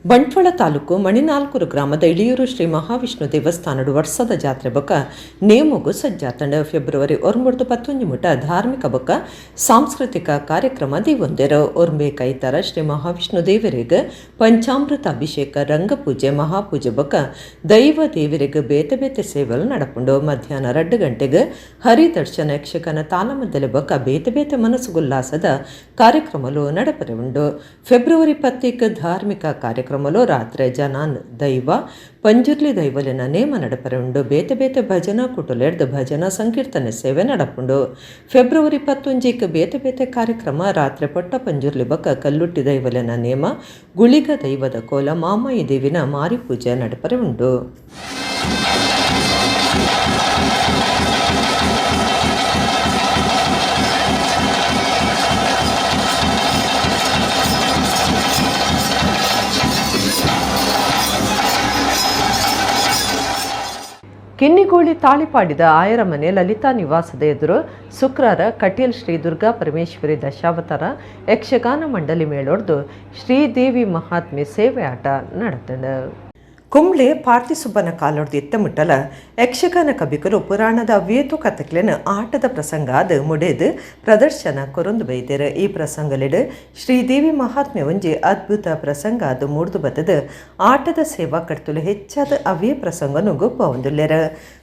Speaker 1: ಬಂಟ್ವಾಳ ತಾಲೂಕು ಮಣಿನಾಲ್ಕೂರು ಗ್ರಾಮದ ಇಳಿಯೂರು ಶ್ರೀ ಮಹಾವಿಷ್ಣು ದೇವಸ್ಥಾನಡು ವರ್ಷದ ಜಾತ್ರೆ ಬೊಕ್ಕ ನೇಮಗು ಸಜ್ಜಾತಂಡ. ಫೆಬ್ರವರಿ 9 19 ಮುಟ ಧಾರ್ಮಿಕ ಬೊಕ್ಕ ಸಾಂಸ್ಕೃತಿಕ ಕಾರ್ಯಕ್ರಮ ದೇವೊಂದೆರ್. ಒರ್ಂಬೆ ಕೈತರ ಶ್ರೀ ಮಹಾವಿಷ್ಣು ದೇವರಿಗೆ ಪಂಚಾಮೃತ ಅಭಿಷೇಕ, ರಂಗಪೂಜೆ, ಮಹಾಪೂಜೆ ಬೊಕ್ಕ ದೈವ ದೇವರಿಗೆ ಬೇತೆ ಬೇತೆ ಸೇವೆಲು ನಡಪುಂಡು. ಮಧ್ಯಾಹ್ನ 2 ಗಂಟೆಗೆ ಹರಿದರ್ಶನ ಯಕ್ಷಗಾನ ತಾಲಮದ್ದಲೆ ಬೊಕ್ಕ ಬೇತೆ ಬೇತೆ ಮನಸ್ಸುಗುಲ್ಲಾಸದ ಕಾರ್ಯಕ್ರಮಲು ನಡಪರೆ ಉಂಡು. ಫೆಬ್ರವರಿ 10 ಧಾರ್ಮಿಕ ಕಾರ್ಯಕ್ರಮ ರಾತ್ರಿ ಜನಾನ್ ದೈವ ಪಂಜುರ್ಲಿ ದೈವಲಿನ ನೇಮ ನಡಪರೆ ಉಂಡು. ಬೇತೆ ಬೇತೆ ಭಜನಾ ಕುಟುಲೆಡ್ದು ಭಜನಾ ಸಂಕೀರ್ತನೆ ಸೇವೆ ನಡಪುಂಡು. ಫೆಬ್ರವರಿ 21 ಬೇತೆ ಬೇತೆ ಕಾರ್ಯಕ್ರಮ ರಾತ್ರಿ ಪೊಟ್ಟ ಪಂಜುರ್ಲಿ ಬೊಕ್ಕ ಕಲ್ಲುಟ್ಟಿ ದೈವಲಿನ ನೇಮ, ಗುಳಿಗ ದೈವದ ಕೋಲ, ಮಾಮಾಯಿ ದೇವಿನ ಮಾರಿಪೂಜೆ ನಡಪರೆ ಉಂಡು. ಕಿನ್ನಿಗೋಳಿ ತಾಳಿಪಾಡಿದ ಆಯರಮನೆ ಲಲಿತಾ ನಿವಾಸದ ಎದುರು ಶುಕ್ರವಾರ ಕಟೀಲ್ ಶ್ರೀ ದುರ್ಗಾ ಪರಮೇಶ್ವರಿ ದಶಾವತಾರ ಯಕ್ಷಗಾನ ಮಂಡಳಿ ಮೇಳೊಡ್ದು ಶ್ರೀದೇವಿ ಮಹಾತ್ಮೆ ಸೇವೆ ಆಟ ನಡೆತಂಡು. ಕುಂಬ್ಳೆ ಪಾರ್ತಿಸುಬ್ಬನ ಕಾಲೊಡ್ದು ಎತ್ತಮುಟ್ಟಲ ಯಕ್ಷಗಾನ ಕಬಿಕರು ಪುರಾಣದ ವೇತು ಕಥೆಕ್ಲೆನ ಆಟದ ಪ್ರಸಂಗ ಅದು ಮುಡೇದು ಪ್ರದರ್ಶನ ಕೊರೊಂದು ಬೈದೆರ್. ಈ ಪ್ರಸಂಗಲಿಡು ಶ್ರೀದೇವಿ ಮಹಾತ್ಮೆ ಒಂಜಿ ಅದ್ಭುತ ಪ್ರಸಂಗ ಅದು ಮೂಡ್ದು ಬತ್ತದು ಆಟದ ಸೇವಾ ಕರ್ತುಲು ಹೆಚ್ಚಾದ ಅವೇ ಪ್ರಸಂಗನು ಗೊಬ್ಬ ಹೊಂದುಲ್ಲೆರ್.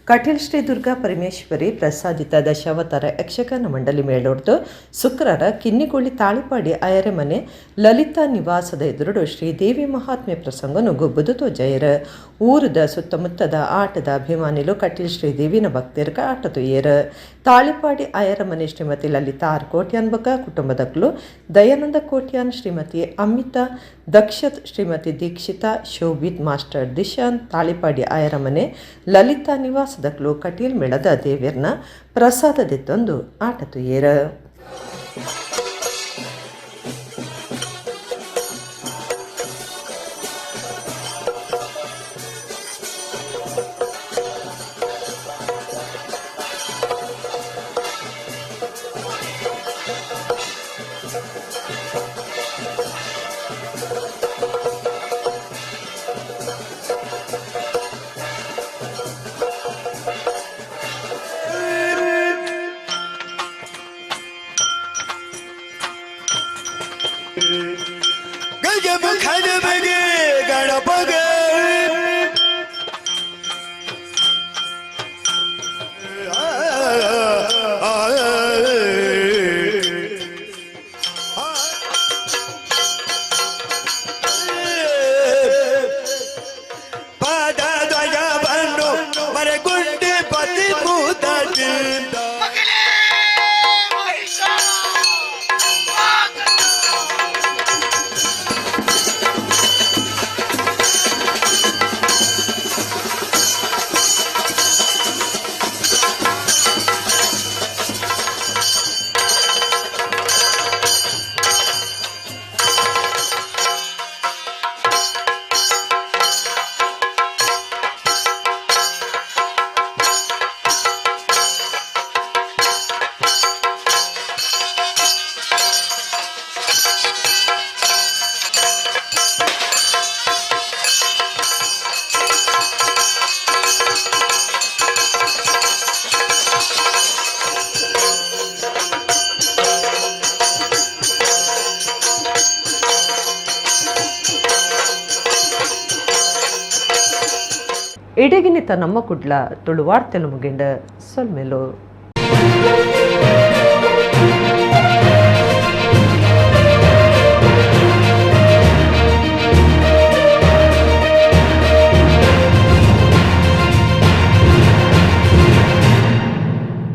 Speaker 1: ಕಟೀಲ್ ಶ್ರೀ ದುರ್ಗಾ ಪರಮೇಶ್ವರಿ ಪ್ರಸಾದಿತ ದಶಾವತಾರ ಯಕ್ಷಗಾನ ಮಂಡಳಿ ಮೇಳೊಡ್ದು ಶುಕ್ರವಾರ ಕಿನ್ನಿಗೋಳಿ ತಾಳಿಪಾಡಿ ಅಯರೆಮನೆ ಲಲಿತಾ ನಿವಾಸದ ಎದುರುಡು ಶ್ರೀದೇವಿ ಮಹಾತ್ಮೆ ಪ್ರಸಂಗನು ಗೊಬ್ಬುದು ತೋಜಯರು. ಊರದ ಸುತ್ತಮುತ್ತದ ಆಟದ ಅಭಿಮಾನಿಲು ಕಟೀಲ್ ಶ್ರೀದೇವಿನ ಭಕ್ತರ್ಗ ಆಟ ತೊಯ್ಯರು. ತಾಳಿಪಾಡಿ ಅಯರಮನೆ ಶ್ರೀಮತಿ ಲಲಿತಾ ಆರ್ ಕೋಟ್ಯಾನ್ ಬೊಕ್ಕ ಕುಟುಂಬದಕ್ಲು ದಯಾನಂದ ಕೋಟ್ಯಾನ್, ಶ್ರೀಮತಿ ಅಮಿತಾ ದಕ್ಷತ್, ಶ್ರೀಮತಿ ದೀಕ್ಷಿತಾ, ಶೋಭಿತ್, ಮಾಸ್ಟರ್ ದಿಶಾನ್, ತಾಳಿಪಾಡಿ ಅಯರಮನೆ ಲಲಿತಾ ನಿವಾಸದಕ್ಲು ಕಟೀಲ್ ಮೇಳದ ದೇವಿರ್ನ ಪ್ರಸಾದದೆತ್ತೊಂದು ಆಟ ತುಯ್ಯರು. ಇಡಗಿನಿತ ನಮ್ಮ ಕುಡ್ಲ ತುಳುವಾರ್ತೆಲು ಮುಗಿಂಡ ಸೊಲ್ಮೆಲು.